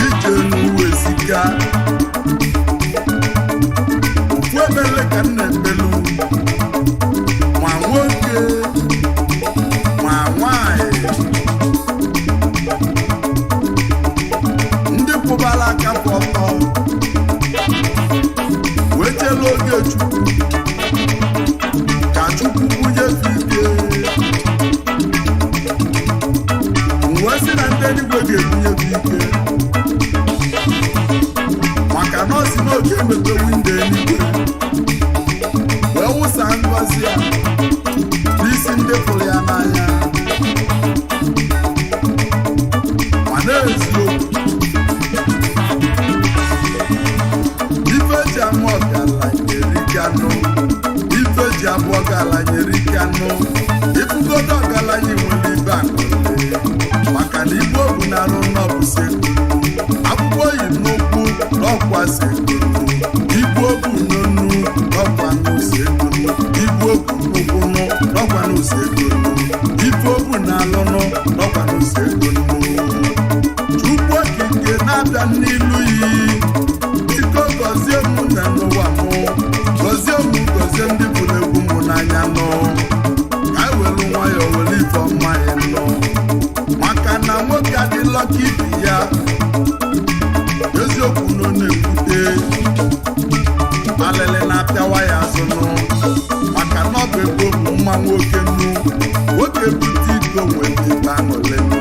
Ije n'uwe sika ofu ebele ka m na-ekpelu, ma nwoke ma nwanyị, ndị kwụbara aka kwụ ọtọ wee chela oge Chukwu ka Chukwu bunye ike. Wee sị na ndị eluigwe ga-ebunye ike, maka na ọ sị na oge emepe windo eluigwe wee wụsa ngọzi ya n'isi ndị fụrụ ya n'anya. Ma na-eziokwu, ife ji ama ọgaranya erikanụ, ife ji abụ ọgaranya erikanụ. Ifugodo ọgaranya nwere ibe akụle, maka na ibu obu na-arụ n'ọbụsị akwụkwọ yi n'ụkwụ n'ọkwa sekunu, ibu obu n'onu n'ọkwa n'usekunu, ibu obu n'ụkwụ n'ọkwa n'usekunu, ife obu na-alụnụ n'ọkwa n'usekunu. Chukwu okike na-abịa n'ilu yi, biko gọzie m na n'ụwa mụ, gọzie m, gọzie ndị bụ egwu mụ n'anya nụ, ka anyị welu nwayọọ were ife ọma ya nụ, maka na nwoke adịlọ ka ibi ya. Eziokwu nọ na-ekwute alịlị na-apịawa ya azụ nụ, maka na ọ bụ ebe bụ mma nwoke nụ. Nwoke bute iko nwere ibe aṅụrị nụ,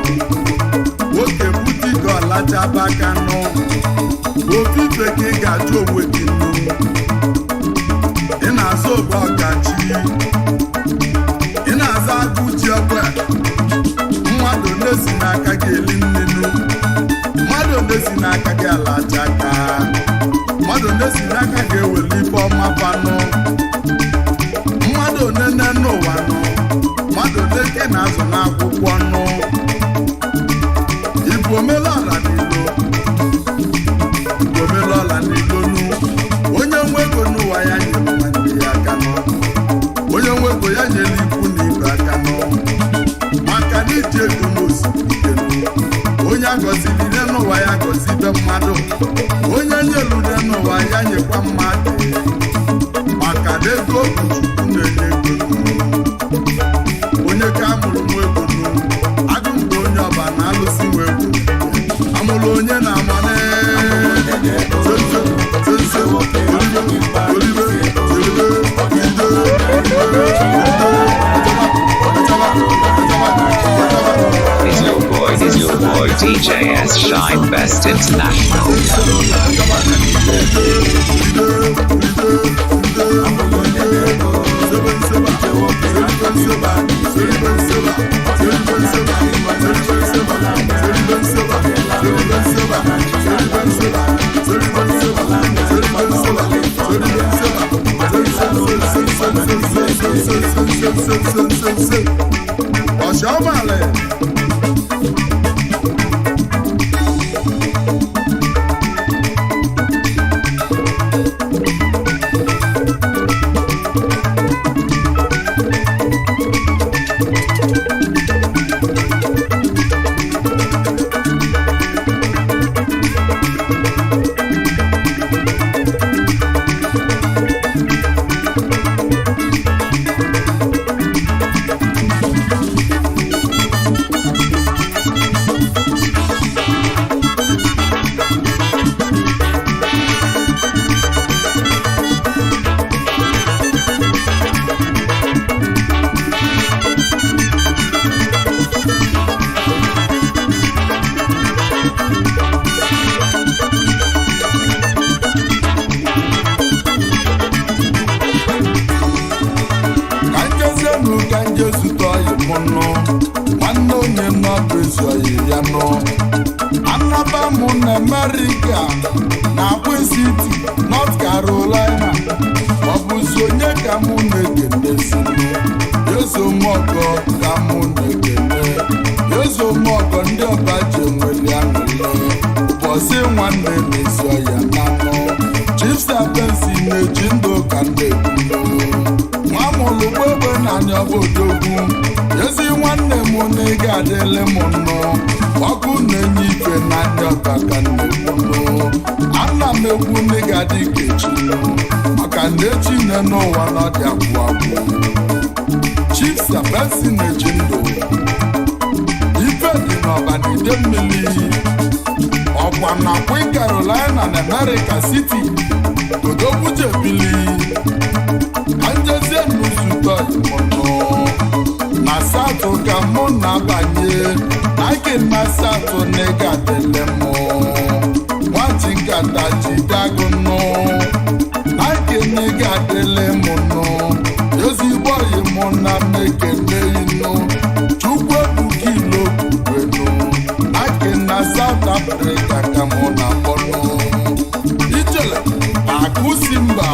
nwoke bute iko ọlachaba aka nụ. Ofe ife ka ị ga-ajụ onwe gị nụ, ị na-azụ ogbe ọkachi, ị na-aza agụ ji egbe, mmadụ one si n'aka gị eli nnenu, mmadụ one si n'aka gị alacha aka, mmadụ one si n'aka gị eweli ife ọma fanụ, mmadụ one nne n'ụwa nụ, mmadụ one ka ị na-azụ n'akwụkwọ nụ. Ibu omelọla n'ilo, ibu omelọla n'ilo nụ. Onye nwe ego n'ụwa ya nyere nwanne ya aka nụ, onye nwe ego ya nyere ikwu na ibe aka nụ, maka na iji ego n'osimiri nụ. Onye agọziri ile n'ụwa ya gọzibe mmadụ, onye nyelu ule n'ụwa ya nyekwa mmadụ, maka na ego bụ Chukwu na-enye ego nụ. Onye ka a mụrụ DJ S Shine Best International. Ọ̀ṣọ́mọ̀lẹ̀. Ka njezienụ ka nje zute ọyị mụ nụ, nwanne onye nọdụ ezi ọyị ya nụ. Anaba mụ na Amerịka na Queen City, North Carolina. Ọ bụzi onye ka mụ na-ekenezinụ? Ezomọgọ ka mụ na-ekene. Ezomọgọ ndị ọba ji enweli aṅụle. Ụbọchị nwanne na-ezi ọya na nụ. Chief Sapensi na-eji ndụ ka ndị ekwulu. Nwa mụrụ gbogbo na anya bụ odogwu. Ezi nwanne m na ị ga-adịlị m nnụ. Ọkụ na-enye ife n'anya ọba ka na-ekwulu. Ana m ekwu na ị ga-adị ka echi nụ, maka na echi nne n'ụwa na ọ dị agwụ agwụ. Chief Sapensi na-eji ndụ. Ife dị n'ọba na ide mmiri. Ọkwa na Queen Carolina na America City. Odogwu jebili. Anjezie n'ụzụtọ ịmụnụ na satụ ka mụ na-abanye na gị na satụ na ị ga-adịlị mụ nwachi nkata jide agụ nụ na gị na ị ga-adịlị mụ nụ ezigbo ọyị mụ na mmekene inụ Chukwu ebuka ilo kwukwenu na gị na South Africa ka mụ na-akpọnụ ijele akụ si mba.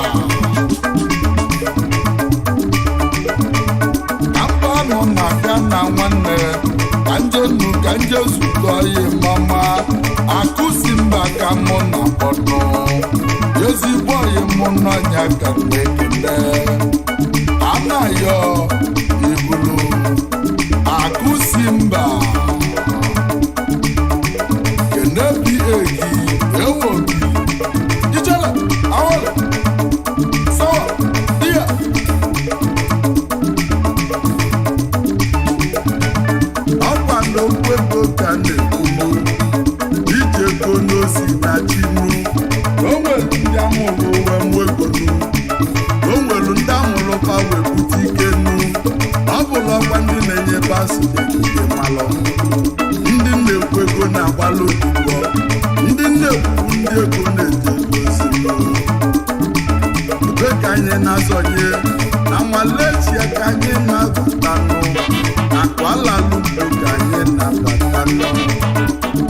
Ka mba nọ na Ghana nwanne ka nje nnu ka nje zụtọ ihe mama akụsi mba ka mụ na akpọnụ ezigbo ọyị mụ n'ọnya ka m na-ekele anayọ ibulu akụsi mba kene pa gị ewo gị ijele awele sawa iya. Ọkwa n'okwu ego ka m na-ekwulu iji ego n'osi na chinu. O nwere ndị amụrụ wee mụ ego nu, o nwere ndị amụrụ fa wee bute ike nu. Ọ bụrụ ọkwa ndị na-enye pasụta ekike malụ ndị na-ekwu ego na-agbalụ odibo, ndị na-ekwu ndị ego na-eje ozi ebe ka anyị na-azọnye na Malaysia ka anyị na-abatanụ akụ alalugbo ka anyị na-abatanụ.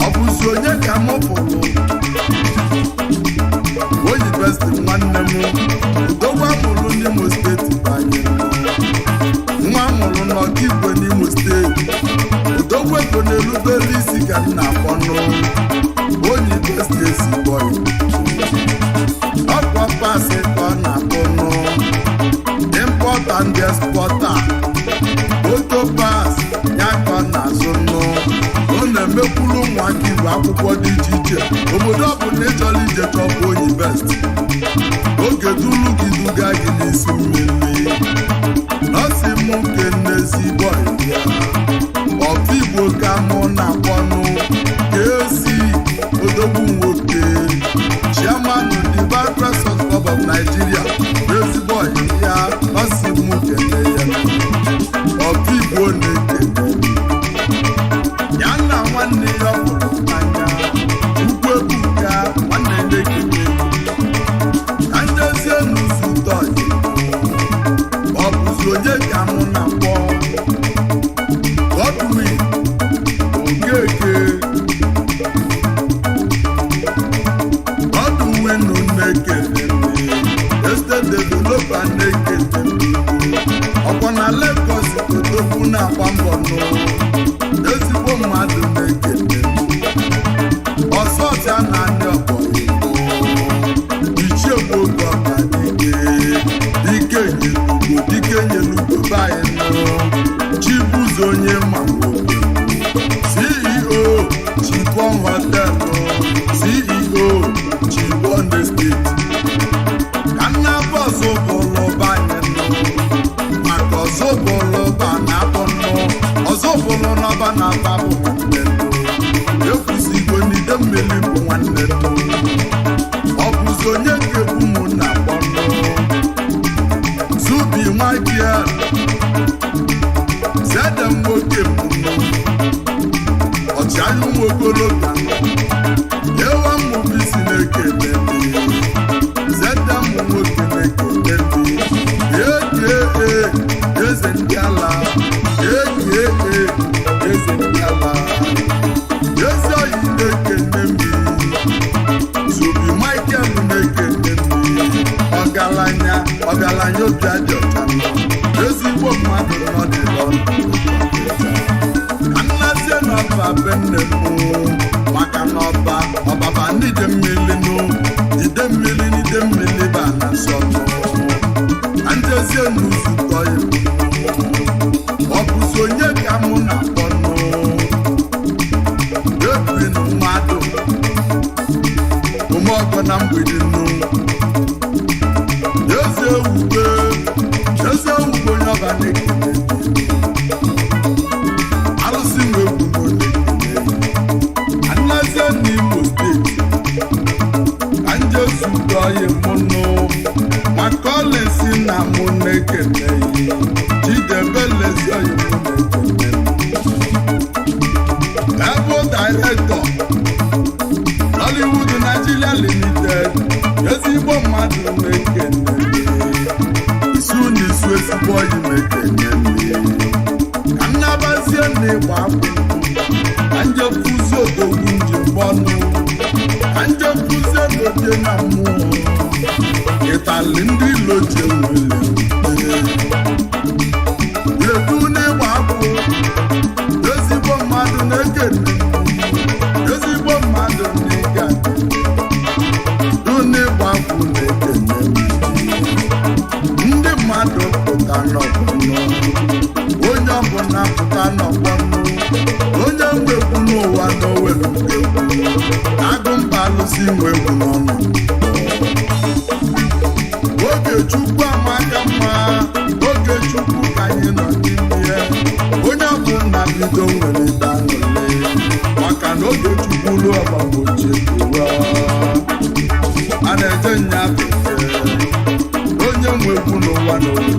Ọ bụzi onye ka mụ fụrụ oyi besti nwanne m odogwu amụrụ n'Imo steeti banye nwa amụrụ n'Ọkaigwe n'Imo steeti odogwu ego na-erubere isi ka m na-akpọnụ oyi besti ezigbo ọkwa pasị ka ọ na-akpọnụ import and exporter moto pas ya ka ọ na-azụ nụ. Ọ na-emekwuru ụmụaka igwe akwụkwọ dị iche iche obodo ọ bụla ị chọrọ ije chọpụ oyi best oge duru gị duga gị n'isi mmiri. Nọọsị m nke nnezigbo ya ọtụ igbo ka mụ na-akpọnụ ka esi odogwu nwoke chairman the Bar Press Club of Nigeria ezigbo ya nọọsị m kene ya ọtụ igbo na-ekene ya na nwanne ya fụrụ n'anya. na-akpọ Godwin Okeke. Godwin na-ekele estate developer na-ekele ọkwa na Lagos odogwu na-agba mbọ nụ ezigbo mmadụ na-ekele ọsọọtịa na ndị ọgbọ ichie nwoke ọba dike dike nyelugo dike nyelugo be anyị nụ Chibuzo onye ma nwoke CEO Chibon Hotel, CEO Chibon Estate. Ka nna bọsụ bụlụ banye nụ maka ọzọ bụlụ ba na-abụ nụ ọzọ bụlụ n'ọba na-aba bụ nwanne nụ ekwusigo n'ide mmiri bụ nwanne nụ ọ bụzi onye ga-egbu mụ na akpọ nụ Zubi Michael zede m nwoke mbụ ọchịagha ụmụ okorobịa ewa mmụbisi na-ekele zede m nwoke na-ekele eke eze ndị ala eke eze ndị ala ezi oyi na-ekele m Zubi Michael na-ekele m ọgaranya ọgaranya obi adị ọcha ezigbo mmadụ nọdịlọ ka nnazie n'ọba be nne m maka na ọba ọbaba n'ide mmiri nụ ide mmiri n'ide mmiri ba na nsọtụ ka njezie n'uzukọ ya ọ bụzi onye ka mụ na-akpọ nụ ebiri mmadụ omeọgọ na mgbidi nụ eze ewube eze ewube onye ọba na-ekele alụsị nwe egwu m na-ekele anazie n'Imo steeti ka nje zukọ ya mụnụ maka ọlịsị na mụ na-ekele ya Chidebelezi oyi mụ na-ekele ebe dairektọ Nollywood Nigeria Limited ezigbo mmadụ na-ekene isu na isu ezigbo oyi na-ekene ka nnabazie na ịgba akwụkwọ ka njefuzi odogwu njem ọnụ ka njefuzie n'oje na mmụọ ịtali ndị ilo ji enwele edu n'ịgba akwụ ezigbo mmadụ na-ekene ezigbo mmadụ n'ịga du n'ịgba akwụ na-ekene ndị mmadụ pụta n'ọgbọnọ onye ọbụla pụta n'ọgbọnọ onye nwe egwu n'ụwa n'owelu egwu agụ mba alụsị nwe egwu n'ọnụ oge chukwu amaka mma oge chukwu ka anyị nọ n'ime ya onye ọbụla bido nwere ibe aṅụrị maka na oge chukwu ruo ọgbagbochi ekewa a na-eje nya bekee onye nwe egwu n'ụwa n'obodo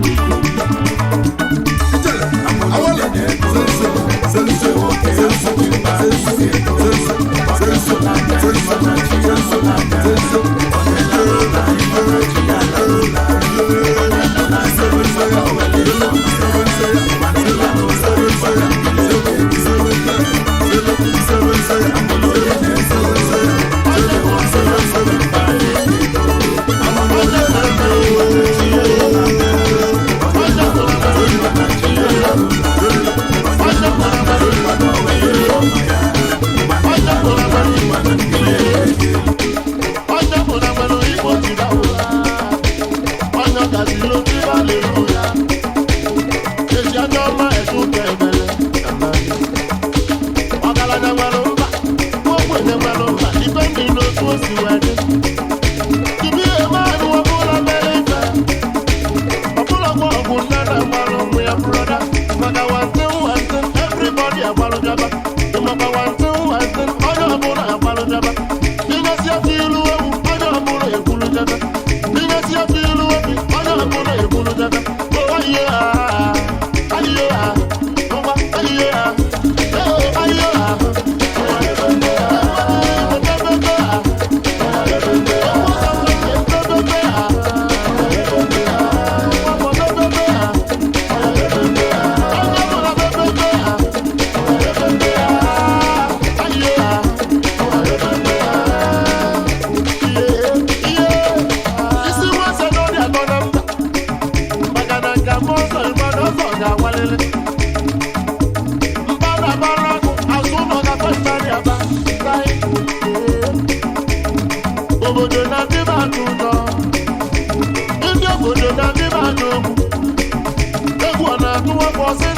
Thank you.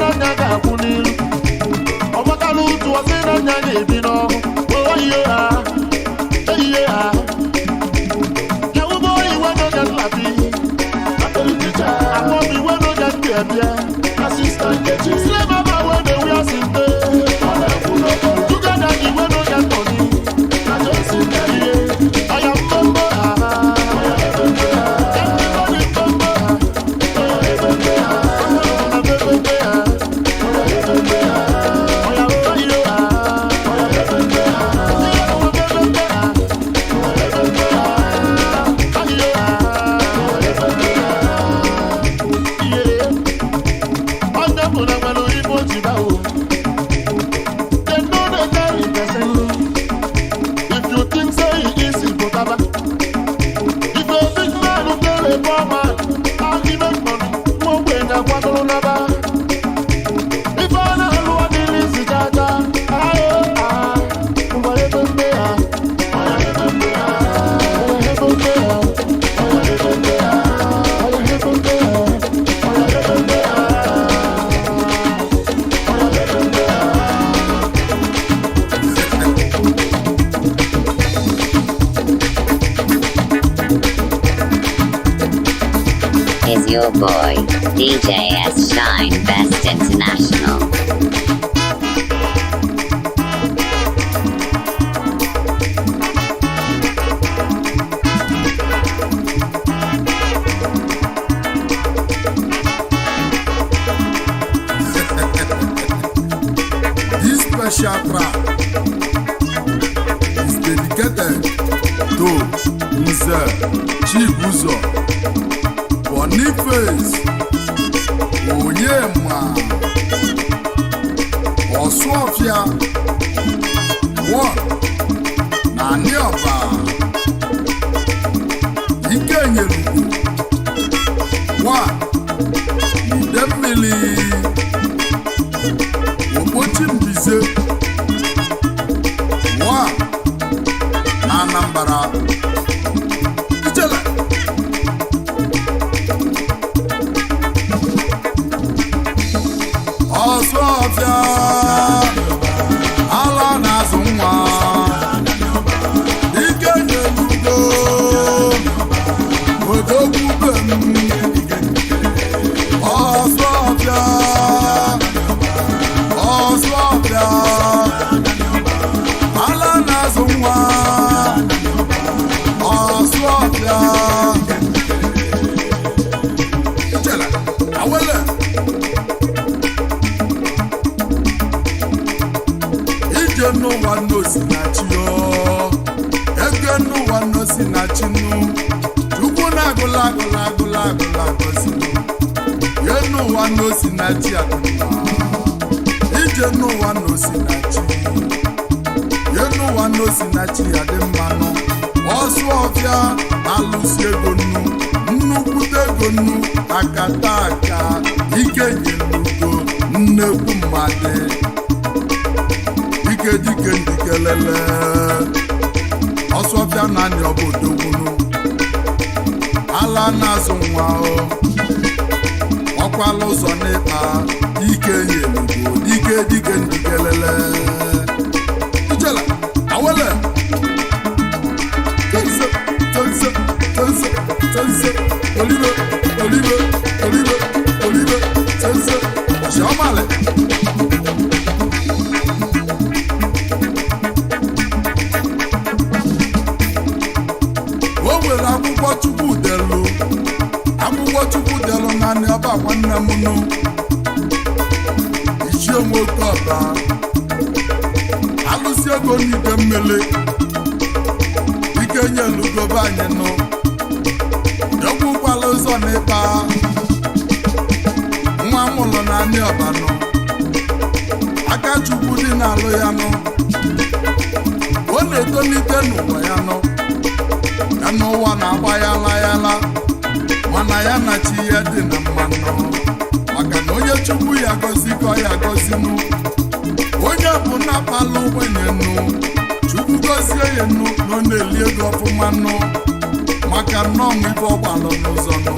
n'anya ga-akwụ n'ilu. Ọgbakala ụtụ ọsị n'anya ga-ebi n'ọhụ. Oyiye ha, eyiye ha. Yahoo boy we no get lapi. Akpọbi we no get bịa. Slave mama we dey wear sinte. Sugar daddy we no get money. Oya mbombo ha. Everybody mbombo ha. Mbombo ha. Oya oyo ha. Onye ọbụla nwere ibe o ji ba o. Dem no dey carry person. If you think say e easy, pụtaba. If a big man tell a poor man how he make money, nwa ogbenye akwagoro n'aba. Ife a na-alụ adịghị izi chacha. Ayo, ah, ngwa ebe mbe ha. Ngwa ebe mbe ha. Ngwa ebe mbe ha. Ngwa ebe mbe ha. Ngwa ebe mbe ha. Ngwa ebe mbe ha. Is your boy, DJ S Shine Best International. This special track is dedicated to Nze Chibuzo Boniface Onyema Osuofia One na Aniọba Ikenyelugo One Idemmili Okpochi Mbize One na Anambra. Ijele. Ọsụọfịa ala na-azụ nwa ike nyelugo odogwu be m. Ọsụọfịa, ọsụọfịa ala na-azụ nwa ọsụọfịa. Ijele, awele. Ije n'ụwa n'osi na chi o, ego n'ụwa n'osi na chi nụ. Chukwu na-agụla agụla agụla agụla agọzi ye n'ụwa n'osi na chi adịmma. Ije n'ụwa n'osi na chi ye n'ụwa n'osi na chi adị mma nụ. Ọsụ ọfịa alụsi ego nnu, nnukwute ego nnu, akata aka ike nyelugo nnekwu mmadụ. Dike dike ndikelele ọsọfịa naanị ọbụ odogbunu ala na-azụ nwa o ọkwala ụzọ n'ịkpa ike nyelugo dike dike ndikelele. Ijele, awele. Tense, tense, tense, tense, olive, olive, olive, olive, tense, ọ̀ṣọ́màlẹ̀. O nwere akwụkwọ Chukwu delu, akwụkwọ Chukwu delu naanị ọba nwanne m nụ. Ichie nwoke ọba alụsị ego n'ide mmiri ike nyelugobe anyị nụ. Ekwukwala ụzọ n'ịkpa nwa mụlụ naanị ọba nụ. Aka Chukwu dị n'alụ ya nụ. Ọ na-etolite n'ụwa ya nụ, ya n'ụwa na-agba ya la ya la, mana ya na chi ya dị na mmanụ, maka na onye Chukwu ya gọzi ka ọ ya gọzinụ. Onye bụ na-akpala ogbenye nụ, Chukwu gọzie ya nụ na ọ na-eli ego ọfụma nụ, maka nnọọ ife ọgbalụ n'ụzọ nụ,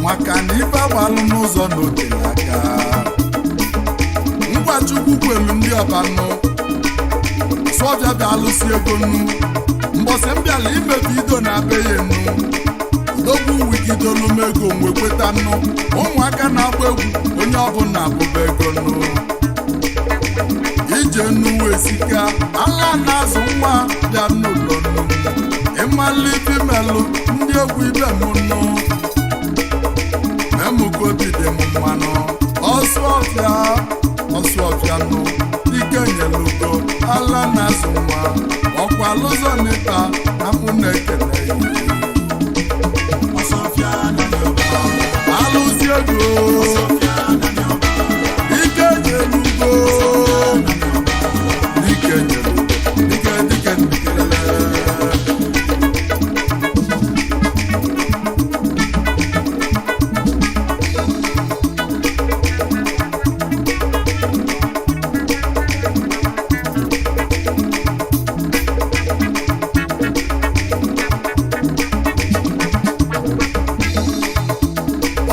maka na ife agbalụ n'ụzọ na otere aka. Chukwu kwelu ndị ọba nụ. Ọsụọfịa bịa alụsị ego nnu. Mbọsị m bịala imebi ido na be ya nnu. Odogwu wigidolu m ego nwe kweta nnu. Ụmụaka na-agba egwu onye ọbụla abụba ego nnu. Ije nnu wee sika ala na-azụ nwa bịa n'ụlọ nnu. Ịmalife melụ ndị egwu ibe m nnu. Emuka obi dị m mmanụ. Ọsụọfịa, ọsụọfịa nụ, ike nyelugo ala na-azụ nwa. Ọkwa lụzọ n'ịta na mụ na-ekele ya. Alụzi ego, ike nyelugo, ike nyelugo, dike dike ndikelele.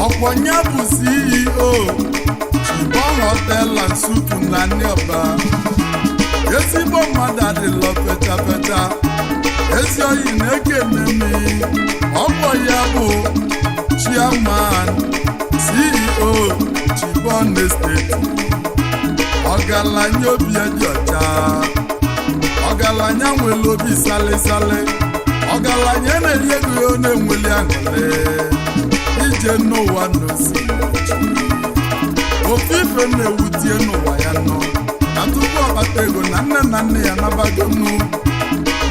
Ọkwọnya bụ CEO Chibon Hotel and Suites na Nneọba. Ezigbo mmadụ adịlọ fecha fecha. Ezi oyi na-ekene m. Ọkwọ ya bụ Chairman CEO Chibon Estate. Ọgaranya obi ya dị ọcha. Ọgaranya nwere obi salịsalị. Ọgaranya na-eri ego ya, ọ na-enweli aṅụrị. Ije n'ụwa n'osi ofe ife na-ewutie n'ụwa ya nọ na tupu ọkpata ego na nne na nne ya nabago nnu,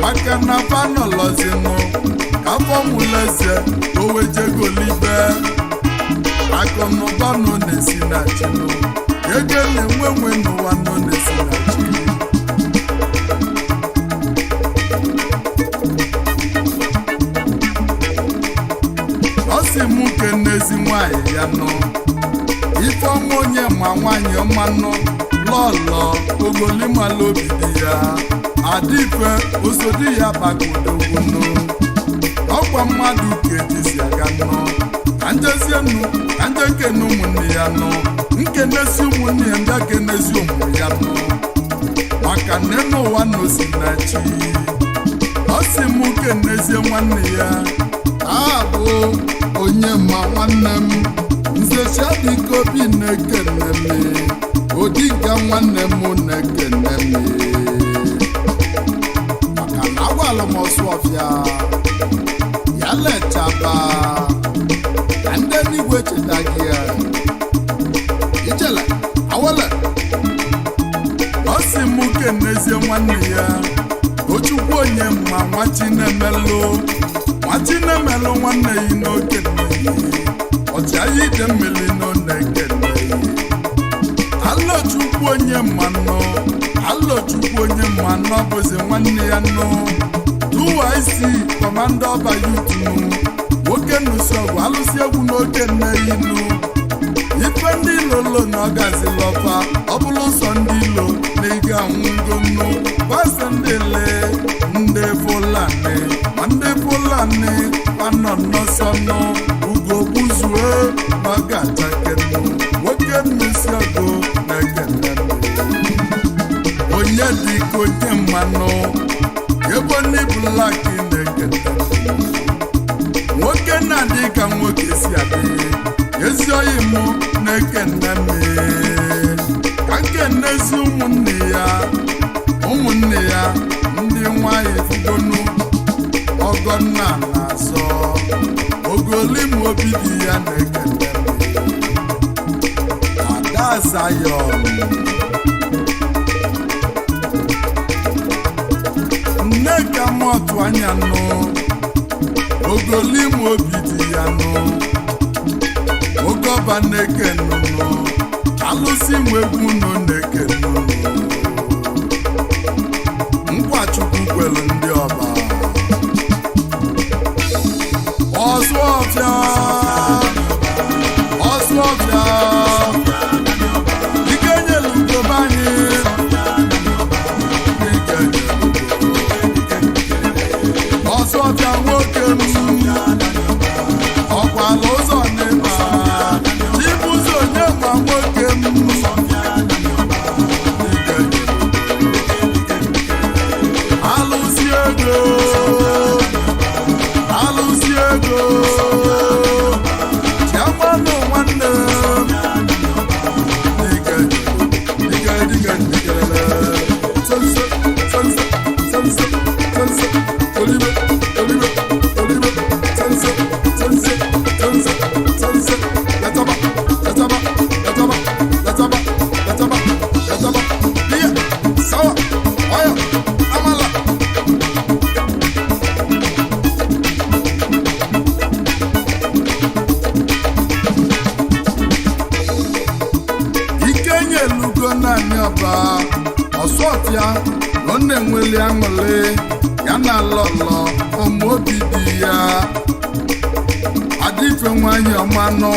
maka na fanọlọzinụ ka afọ mụleze owejegolibe. Akụnụba nọ na-esi na chinụ ego na-enwe nwe n'ụwa nọ na-esi na chi. Ọ sị m kenezi nwaanyị ya nọ ifeọma onye ma nwaanyị ọma nọ lọlọ ogolimala obi dị ya adịfe osodi ya bakodogwunu. Ọkwa mmadụ ka ejizi aga nọ ka njezienu ka nje kene ụmụnne ya nọ nkenesi ụmụnne ya ndị kenesi ụmụ ya nọ maka nne n'ụwa nọsi na chi. Ọ sị m kenezie nwanne ya taa bụ onye ma nwanne m nze Chiadike obi na-ekene m. Odinga nwanne m na-ekene m maka na agwala m Ọsụọfịa ya lechaba ka ndị eluigwe cheta gị ya. Ijele awele. Ọ sị m kenezie nwanne ya Ochukwu onye ma nwa Chinemelụ, nwa Chinemelụ nwanne ya n'oke nne ya. Ọchịagha ide mmiri nọ na-ekene ya. Alọchukwu onye mmanụ, Alọchukwu onye mmanụ bụzi nwanne ya nọ. 2IC kọmanda ọba yutu nụ. Nwoke nụsi ọgụ alụsị egwu n'oke nne ya nụ. Ife ndị ilo na ọ gazila ọfa ọ bụrụ ụzọ ndị ilo na ị ga-anwụgo nnu. Gbasa ndị le ndị Fulani ma ndị Fulani panọ n'ọsọ nụ. Ugo gbuzue na ọ ga-achakenu. Nwoke nnụsi ọgụ na-ekene m. Onye dịka onye mmanụ ebo ndị blaki na-ekene m. Nwoke na-adị ka nwoke si adị. Ezi oyi mụ na-ekene m. Ka nkenezi ụmụnne ya, ụmụnne ya ndị nwanyị fugonu ọgọnna na-azọ ogolim obi dị ya na-ekene m. Ada Zion Nneka mọtụ anya nụ ogolim obi dị ya nụ. Oge ọba na-eke nnụnụ alụsị nwe egwu nọ na-eke nnụnụ. Nkwa Chukwu kwelu ndị ọba. Ọsụọfịa, Ọsụọfịa, ike nyelu ugobe anyị. Ike nyelu ugo. Ọsụọfịa nwoke m, ọkwala ụzọ n'ịba. Chibuzo onye ma nwoke m. ego naanị ọba ọsọfịa na ọ na-enweli aṅụrị ya na lọlọ ọmaobi dị ya adịfe nwanyị ọmanụ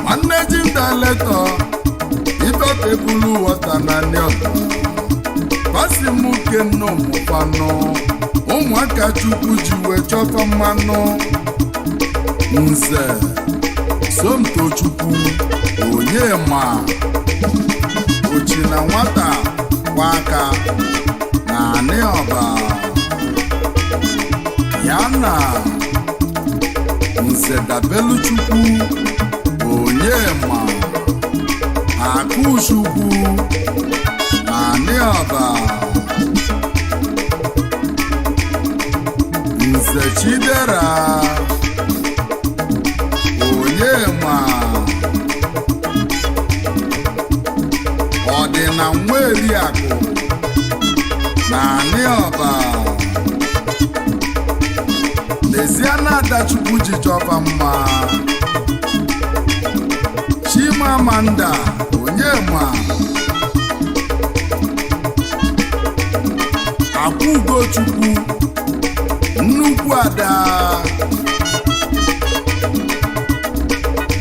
nwanne ji ndaletọ ife tebụlụ wọta naanị ọba pasi m kene ụmụfanụ ụmụaka chukwu ji wee chọta mmanụ nze somtochukwu onyema ochi na nwata kwa aka na anị ọba ya na nze dabeluchukwu onyema akụchukwu na anị ọba nze chidera onyema ọdịna nweriakụ na anị ọba n'ezie na adachukwu ji chọba mma chimamanda onyema akwa ugochukwu nnukwu ada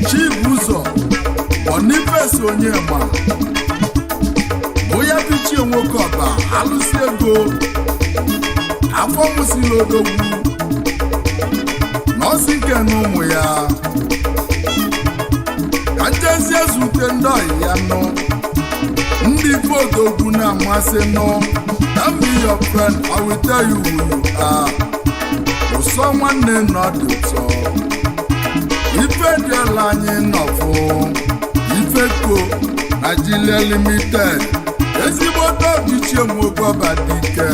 Chibụzọ Boniface Onyema onye bichie nwoke ọba alụsị ego afọ mụsịrị odogwu nọọsị nke na ụmụ ya ka njezie zute ndị ọyị ya nọ ndị ife odogwu na-amasị nọ Tell me your friend, I will tell you who you are. Ụsọ nwanne nọ dị ụtọ ife dịọla anyị nọfụ ifeko Nigeria Limited ezigbo tobichie nwoke dike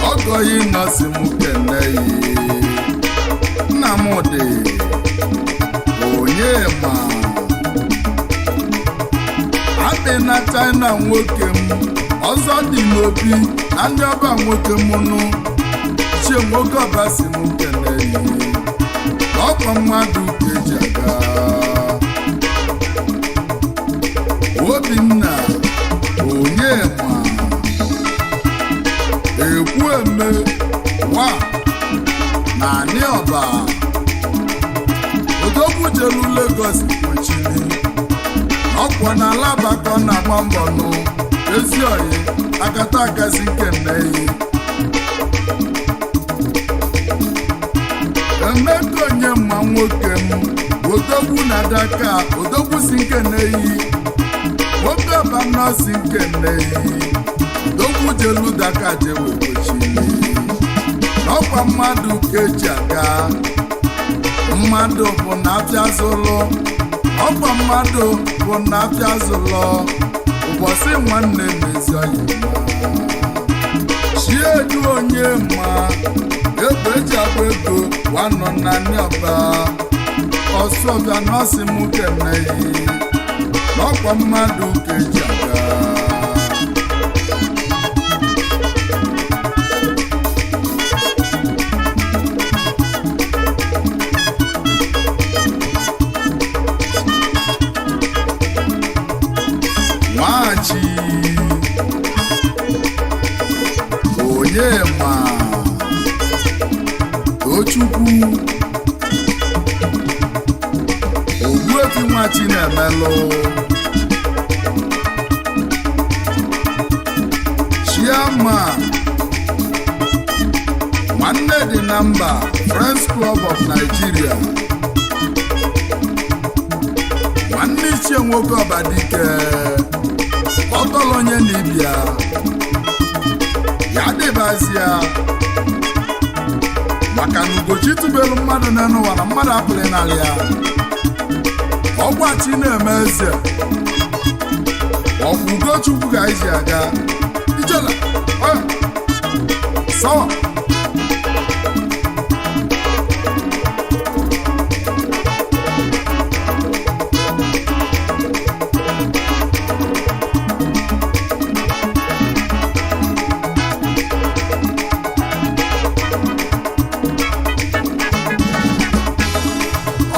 ọgọghị nọsi m keneyi Nnamdị Onyema adị na China nwoke m ọzọ dị n'obi na ndị ọba nwoke m nụ chie nwoke ọba si m keneyi ọkwa mmadụ ka eji aga Obinna Onyema Ekwueme wa na anị ọba odogwu jelu Lagos kwechiri ọkwa na alaba ka ọ na-agba mbọ nụ ezi oyi akata akasi nke nneyi Emeka Onyema nwoke m odogwu na daka odogwu si nke nneyi nwoke ọba nọọsị nke nneyi odogwu jelu daka jewe kwechiri n'ọkwa mmadụ ka eji aga mmadụ bụ na afịa zụlụ ọkwa mmadụ bụ na afịa zụlọ ụbọchị nwanne mezi ọyị Chiedu Onyema egbe eji agba ego wanọ na ndị ọba ọsọbịa nọọsị m keneyi n'ọkwa mmadụ ka eji aga Nwachi Onyema Tochukwu Ogbuefi Nwachi na-emelụ Chiama Nwanne dị na mba Friends Club of Nigeria nwanne ichie nwoke ọbadike ọtọlọ onye na ibia ya dịbazia maka na ugochi tụbelu mmadụ n'elu ụwa na mmadụ apụghị n'ala ya ọgwachi na-eme eze ọkwa ugochukwu ka anyị ji aga ijela oya sawa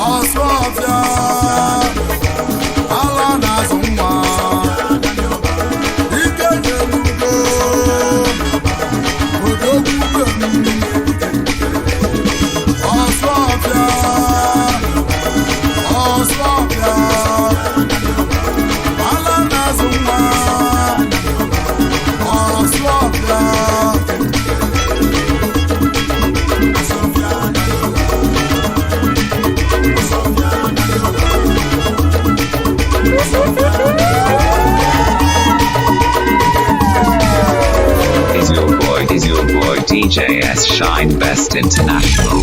ọsọfịa ala na-azụ nwa Is your boy DJ S Shine Best International.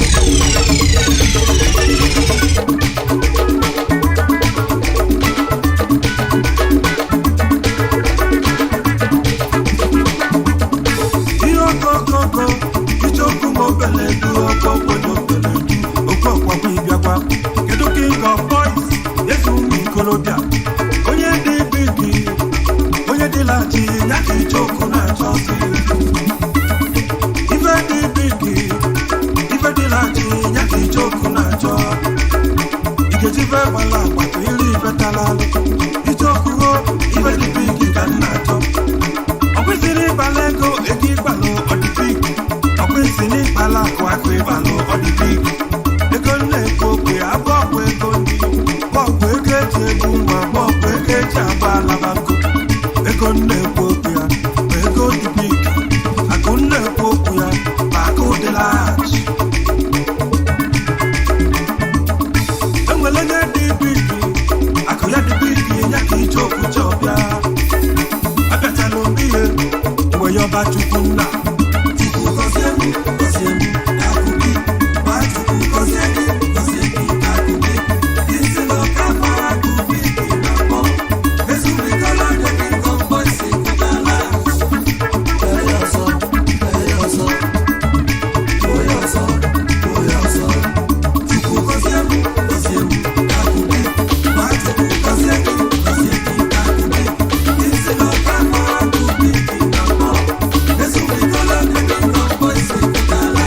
Ihe okokoko icheokwu ma obeledu okokwodo obeledu okokwakwa ịbịakwa. Kedu king of boys, eze ụmụ ikolobịa, onye dị bigi, onye dị lachi ya ka icheokwu na-achọzi. Ife dị bigi, ife dị lachi ya ka icheokwu na-achọ. Ikejife gbala agbata iri ife talalụ icheokwu ho, ife dị bigi ka m na-achọ. Ọ kwesịrị ịgbala ego ego ịgbalụ ọdịbik, ọ kwesịrị ịgbala akụ akụ ịgbalụ ọdịbik. Ego nna-eko okwe abụ ọgwụ ego ndị bọọgwụ ego eji egbu nwa, bọọgwụ ego eji agba alaba nkụ. Ego nna-ekwu okwu ya bụ ego dịbik, akụ nna-ekwu okwu ya bụ akụ dị laghachi. Enwere onye dị biki, akụ ya dị biki ya ka ije okwu chọbịa. Abịachala obi ihe mgbe ya ọba chukwu nna. Chukwu gọzie m, gọzie m, akụ gị. Gba Chukwu gọzie gị, gọzie gị, akụ gị. Isi na ọka fara akụ gị dị na mkpọ. Ezumikọla anya gị nkọ mbọ isi kụtala. Ee ya ọzọ, ee ya ọzọ, tụọ ya ọzọ, tụọ ya ọzọ. Chukwu gọzie m, gọzie m, akụ gị. Gba Chukwu gọzie gị, gọzie gị, akụ gị. Isi na ọka fara akụ gị dị na mkpọ. Ezumikọla anya gị nkọ mbọ isi kụtala.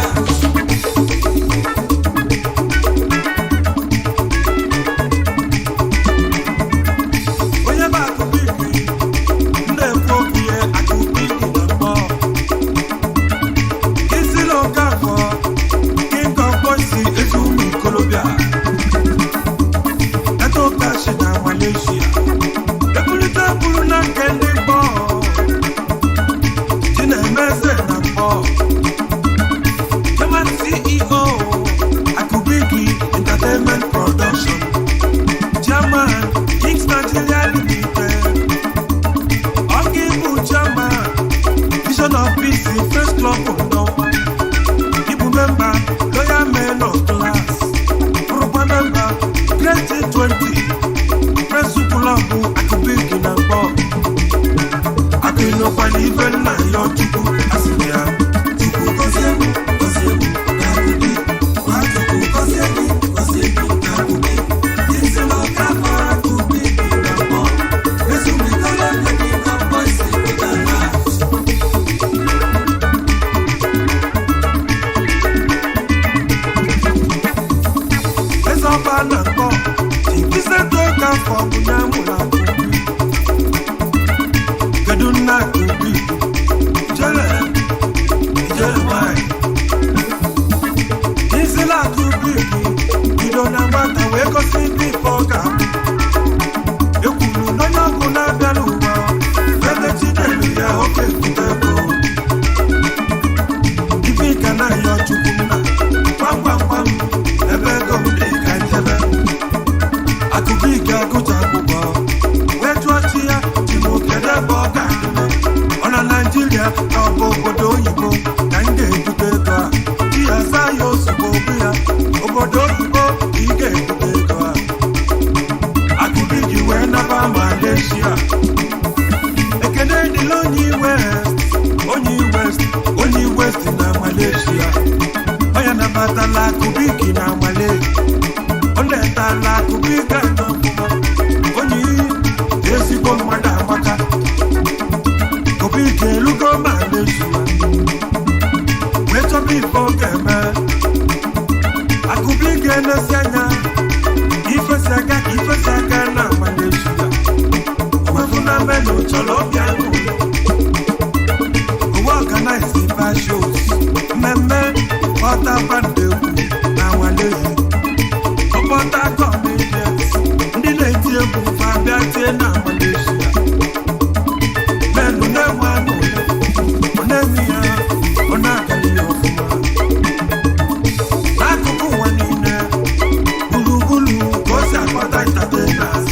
Onye bụ akụbiki na-ekwu okwu ya, akụbiki na mkpọ isi na Okafọ, king of boys, ezi ụmụ ikolobịa, ego kashi na Malaysia ebulite bụrụ na nke ndị mkpọ ji na-eme eze na mkpọ. Chairman CEO, Akụbiki Entertainment Production. Chairman, Kings Nigeria Limited. Ọkaibu Chairman, Vision of Peace First Club Ndọkwa. Ịbụ memba Royal Men of Class. Bụrụkwa memba Great 20 Press Club Akụbiki na Mkpọ. Akụnụkwa n'ife nna ya Chukwu asịrị ya. Chukwu gọzie m, gọzie m, akụ gị. Gwa Chukwu gọzie gị, gọzie gị, akụ gị. Isi na ọka fara akụ gị dị na mkpọ. Ezumikọla anya gị na mbọ isi pụtara. Eze ọba na mkpọ ji Vincent Okafọ bụ ya mụrụ akụbi. Kedu nna akụbi? Ijele, ijele nwanyị. Isila akụbi bido na nwata wee gosi ife ife ọ ga-abụ. Ekwuru na onye ọgwụ na-abịa n'ụwa, ebe Chinelu ya oke ebute ego. Ife ka na-ayọ Chukwu nna, gwam gwam gwam, ebe ego m dị ka njebe. Akụbike agụcha akwụkwọ, wee jụọ chi ya, Chimokedu ebe ọ ga-adịme. Ọ na Naịjirịa ka ọ bụ obodo oyibo ka m ga-ebute ego a? Chi ya zaa ya ozugbo bụ ya, obodo oyibo ka ị ga-ebute ego a. Akụbiki wee naba Malaysia. Ekene dịla onye West, onye West, onye West na Malaysia. Onye nabatala Akụbiki na Malaysia. Ọ na-etala Akụbiki anya ọfụma. Onye ezigbo mmadụ amaka. Akụbiki elugo Malaysia wee chọba ife ọ ga-eme. Akụbiki enesi anya ka ifesi aka, ka ifesi aka na Malaysia. Owefuna menu chọrọ ọbịa n'ụlọ. Owe organize ife shows, mmemme ọta band egwu na Malaysia. Ọkpọta comedians, ndị na-eti egwu fa bịa tie na Malaysia. Menu na-enwe aṅụrị, ọ na-eme ya, ọ na-agali ya ọfụma. N'akụkụ ụwa niile, gburugburu ka o si akpọta entertainers.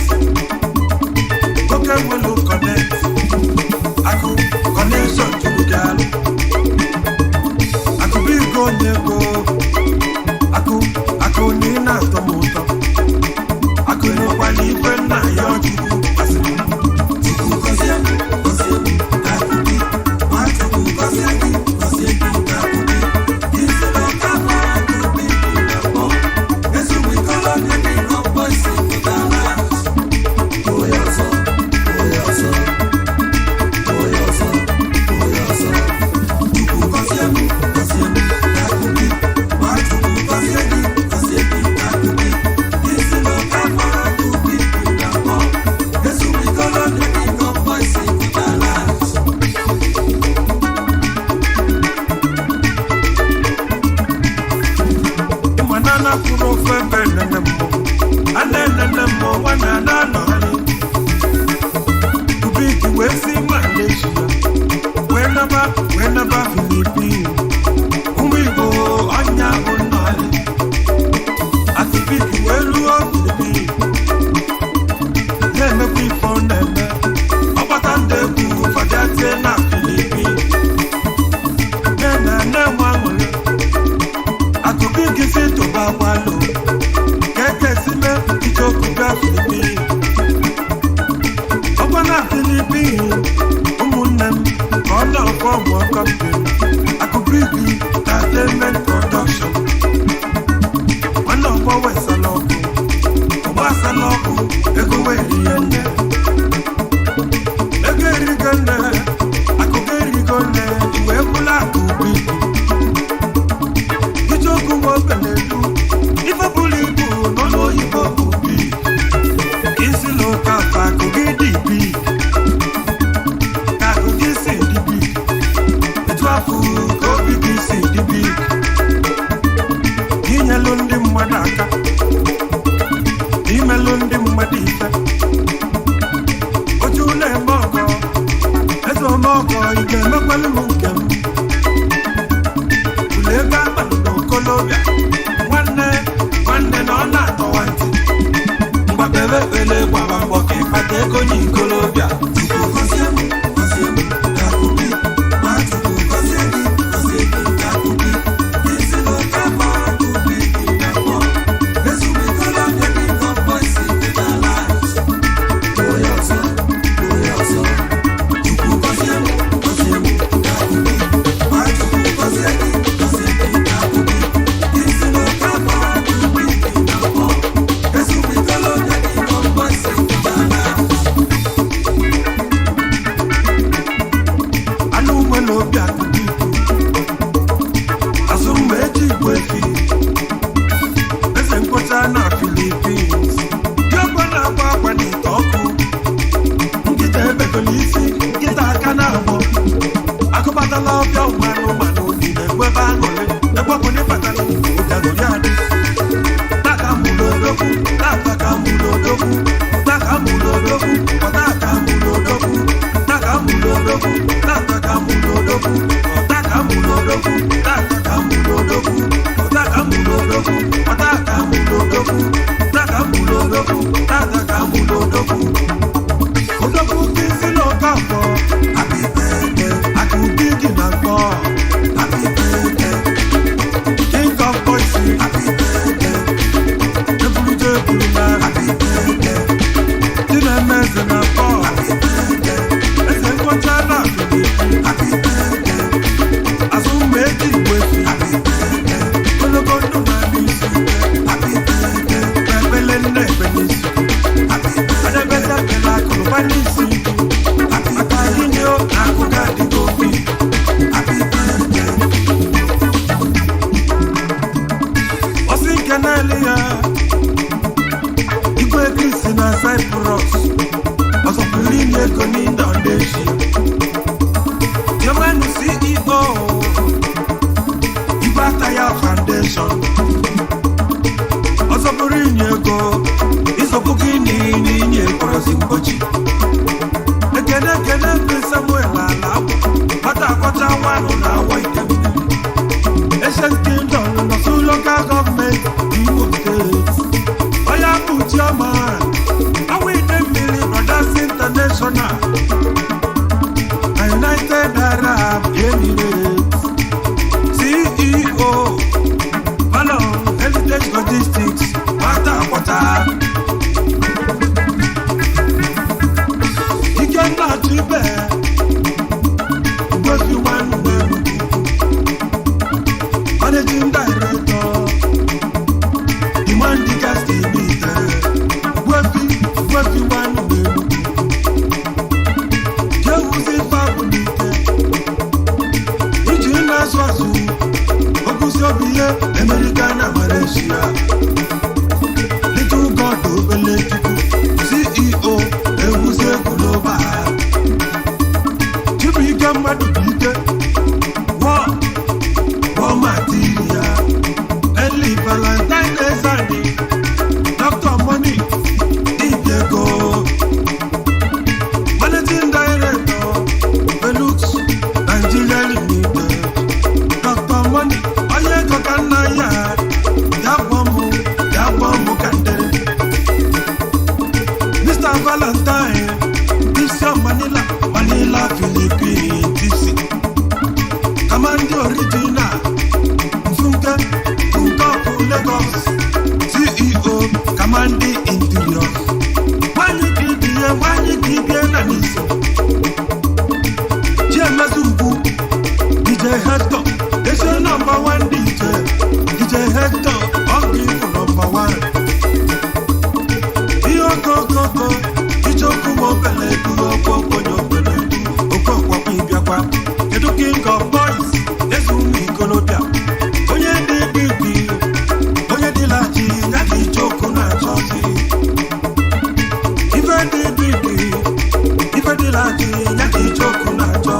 Philippines, ụmụnne m ka ọ na-afọ ọmụ kọmpini Akụbigi Entertainment Production. Nwanne ọgbọ wesala ọkụ, ọgbọ asala ọkụ, ego wee rie nne. Ego erigo nne, akụkọ erigo nne, wee bụla akụ bigi. Ijeokwu nwa obeledu, ife bụrụ ibu nọ n'oyibo bụ big. Isi n'ụka afọ akụ gị dị big. Ka akụ gị si dị big. Etu afọ ka obi gị si dị big. Inyelụ ndị mmadụ aka, imelụ ndị mmadụ ife. Oju na-eme ọgọ, eze ome ọgọ, ị ga-emekwalụ m nke m. Ule ego agbalụ n'okolobịa, nwanne nwanne na ọ na-atọwa ntị. Mgbapere ekpele gbara mbọ ka ịkpata ego n'ikolobịa. Chukwu gọzie m, gọzie m, ka akụ gị. Ma Chukwu gọzie gị, gọzie gị, ka akụ gị. Isi n'oke afọ akụ gị gị na-akpọ. Ezumikolobịa dị ka boys dị n'ala. Gbuo ya ọsọ, gbuo ya ọsọ. Chukwu gọzie m, gọzie m, ka akụ gị. Ma Chukwu gọzie gị, gọzie gị, ka akụ gị. Isi n'oke afọ akụ gị gị na-akpọ. Ezumikolobịa dị ka boys dị n'ala. Anụ nwere obi akụkọ ibu azụ mgbe eji igwe efi eze nkwụcha na Philippines diọkwa na-akwa akwa n'ite ọkụ nkịta ebegolo isi nkịta aka na-agbọ akụbatala ọbịa ụmanụ manụ niile nwebe aṅụrị egbepụrụ ịbatala ụbịagori adị taka mụrụ odogwu tata ka mụrụ odogwu taka mụrụ odogwu ọta ka mụrụ odogwu taka mụrụ odogwu tata ka mụrụ odogwu ọta ka mụrụ odogwu tata ka mụrụ odogwu ọta ka mụrụ odogwu ọta ka mụrụ odogwu taka mụrụ odogwu tata ka mụrụ odogwu odogwu kisi n'oke afọ. Happy birthday, akụbi gị na mkpọ. Happy birthday, king of boys. Happy birthday, ebuluje ebulu na. Happy birthday, chineme eze na mkpọ. Happy birthday, eze nkwọcha na Philippines. Happy birthday, azụ mgbe eji igwe fi. Happy birthday, ogologo ndụ na n'isi ike. Happy birthday, ekpele nne ekpe n'isi. Happy birthday, adebede ekpele akụnụba n'isi ike. Maka gịnị o, akụkọ adịgo obi. Happy birthday. Ọsị nke naanị ya, igwe Kristi na Cyprus, ọzọpụrụ inye ego n'Indonesia. Chairman CEO, Igwe Ataya Foundation, ọzọpụrụ inye ego, ịzọpụ gị n'ihi inye ekpọrọzi mgbochi. Ekene ekene mpe Samuel ala akwụ, nwata akwọcha nwanụ na awọ ite mmiri. Ancient Kingdom nọsụ local government Imo State. Onye bụ chairman, Awa Ide Mmiri Brothers International na United Arab Emirates. CEO, Valor Heritage Logistics, nwata akwọcha. Ikenna Chibe, Ugozi nwanne m. Managing Director, Demand Gas Limited, Wefi, Wefi nwanne m. Jewuzi Fabulite, Iji na-azụ azụ, Ogusi obi ihe, America na Malaysia. Little God Obele Chukwu, CEO, Ewuzi Global. Chibuike mmadụ bụ ike, wọ wọ material. Eli Valentine Ezani, Dr. Money, Dibia Ego. Managing Director, Velux Nigeria Limited. Dr. Money, onye ego ka nna ya, ya gwọ mụ, ya gwọ mụ ka ndere. Mr. Valentine, this your Manila, Manila, Philippines, DC. Command original, Funke, Funke of Lagos, CEO, Command Interior. Nwanyị ka ibie, nwanyị ka ibie na n'iso. dịla gị ya ka icheoku na-achọ.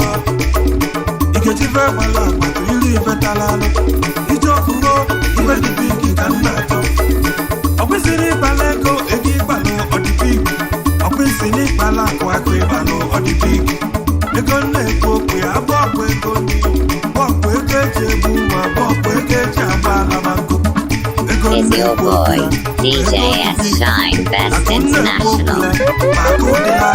Ikechi ife gbala agbata iri ife tala alụ. Icheoku o, ife dị bigi ka m na-achọ. Ọ kwesịrị ịkpala ego ego ịkpalụ ọdịbig. Ọ kwesịrị ịkpala akụ akụ ịkpalụ ọdịbig. Ego na-ekwu okwu ya abụ ọkụ ego ndị bọọkụ ego eji egbu nwa bọọkụ ego eji agba alamankụ. Ego Is your na-ekwu okwu boy, ya DJ S Shine Best International. akụ dị ha.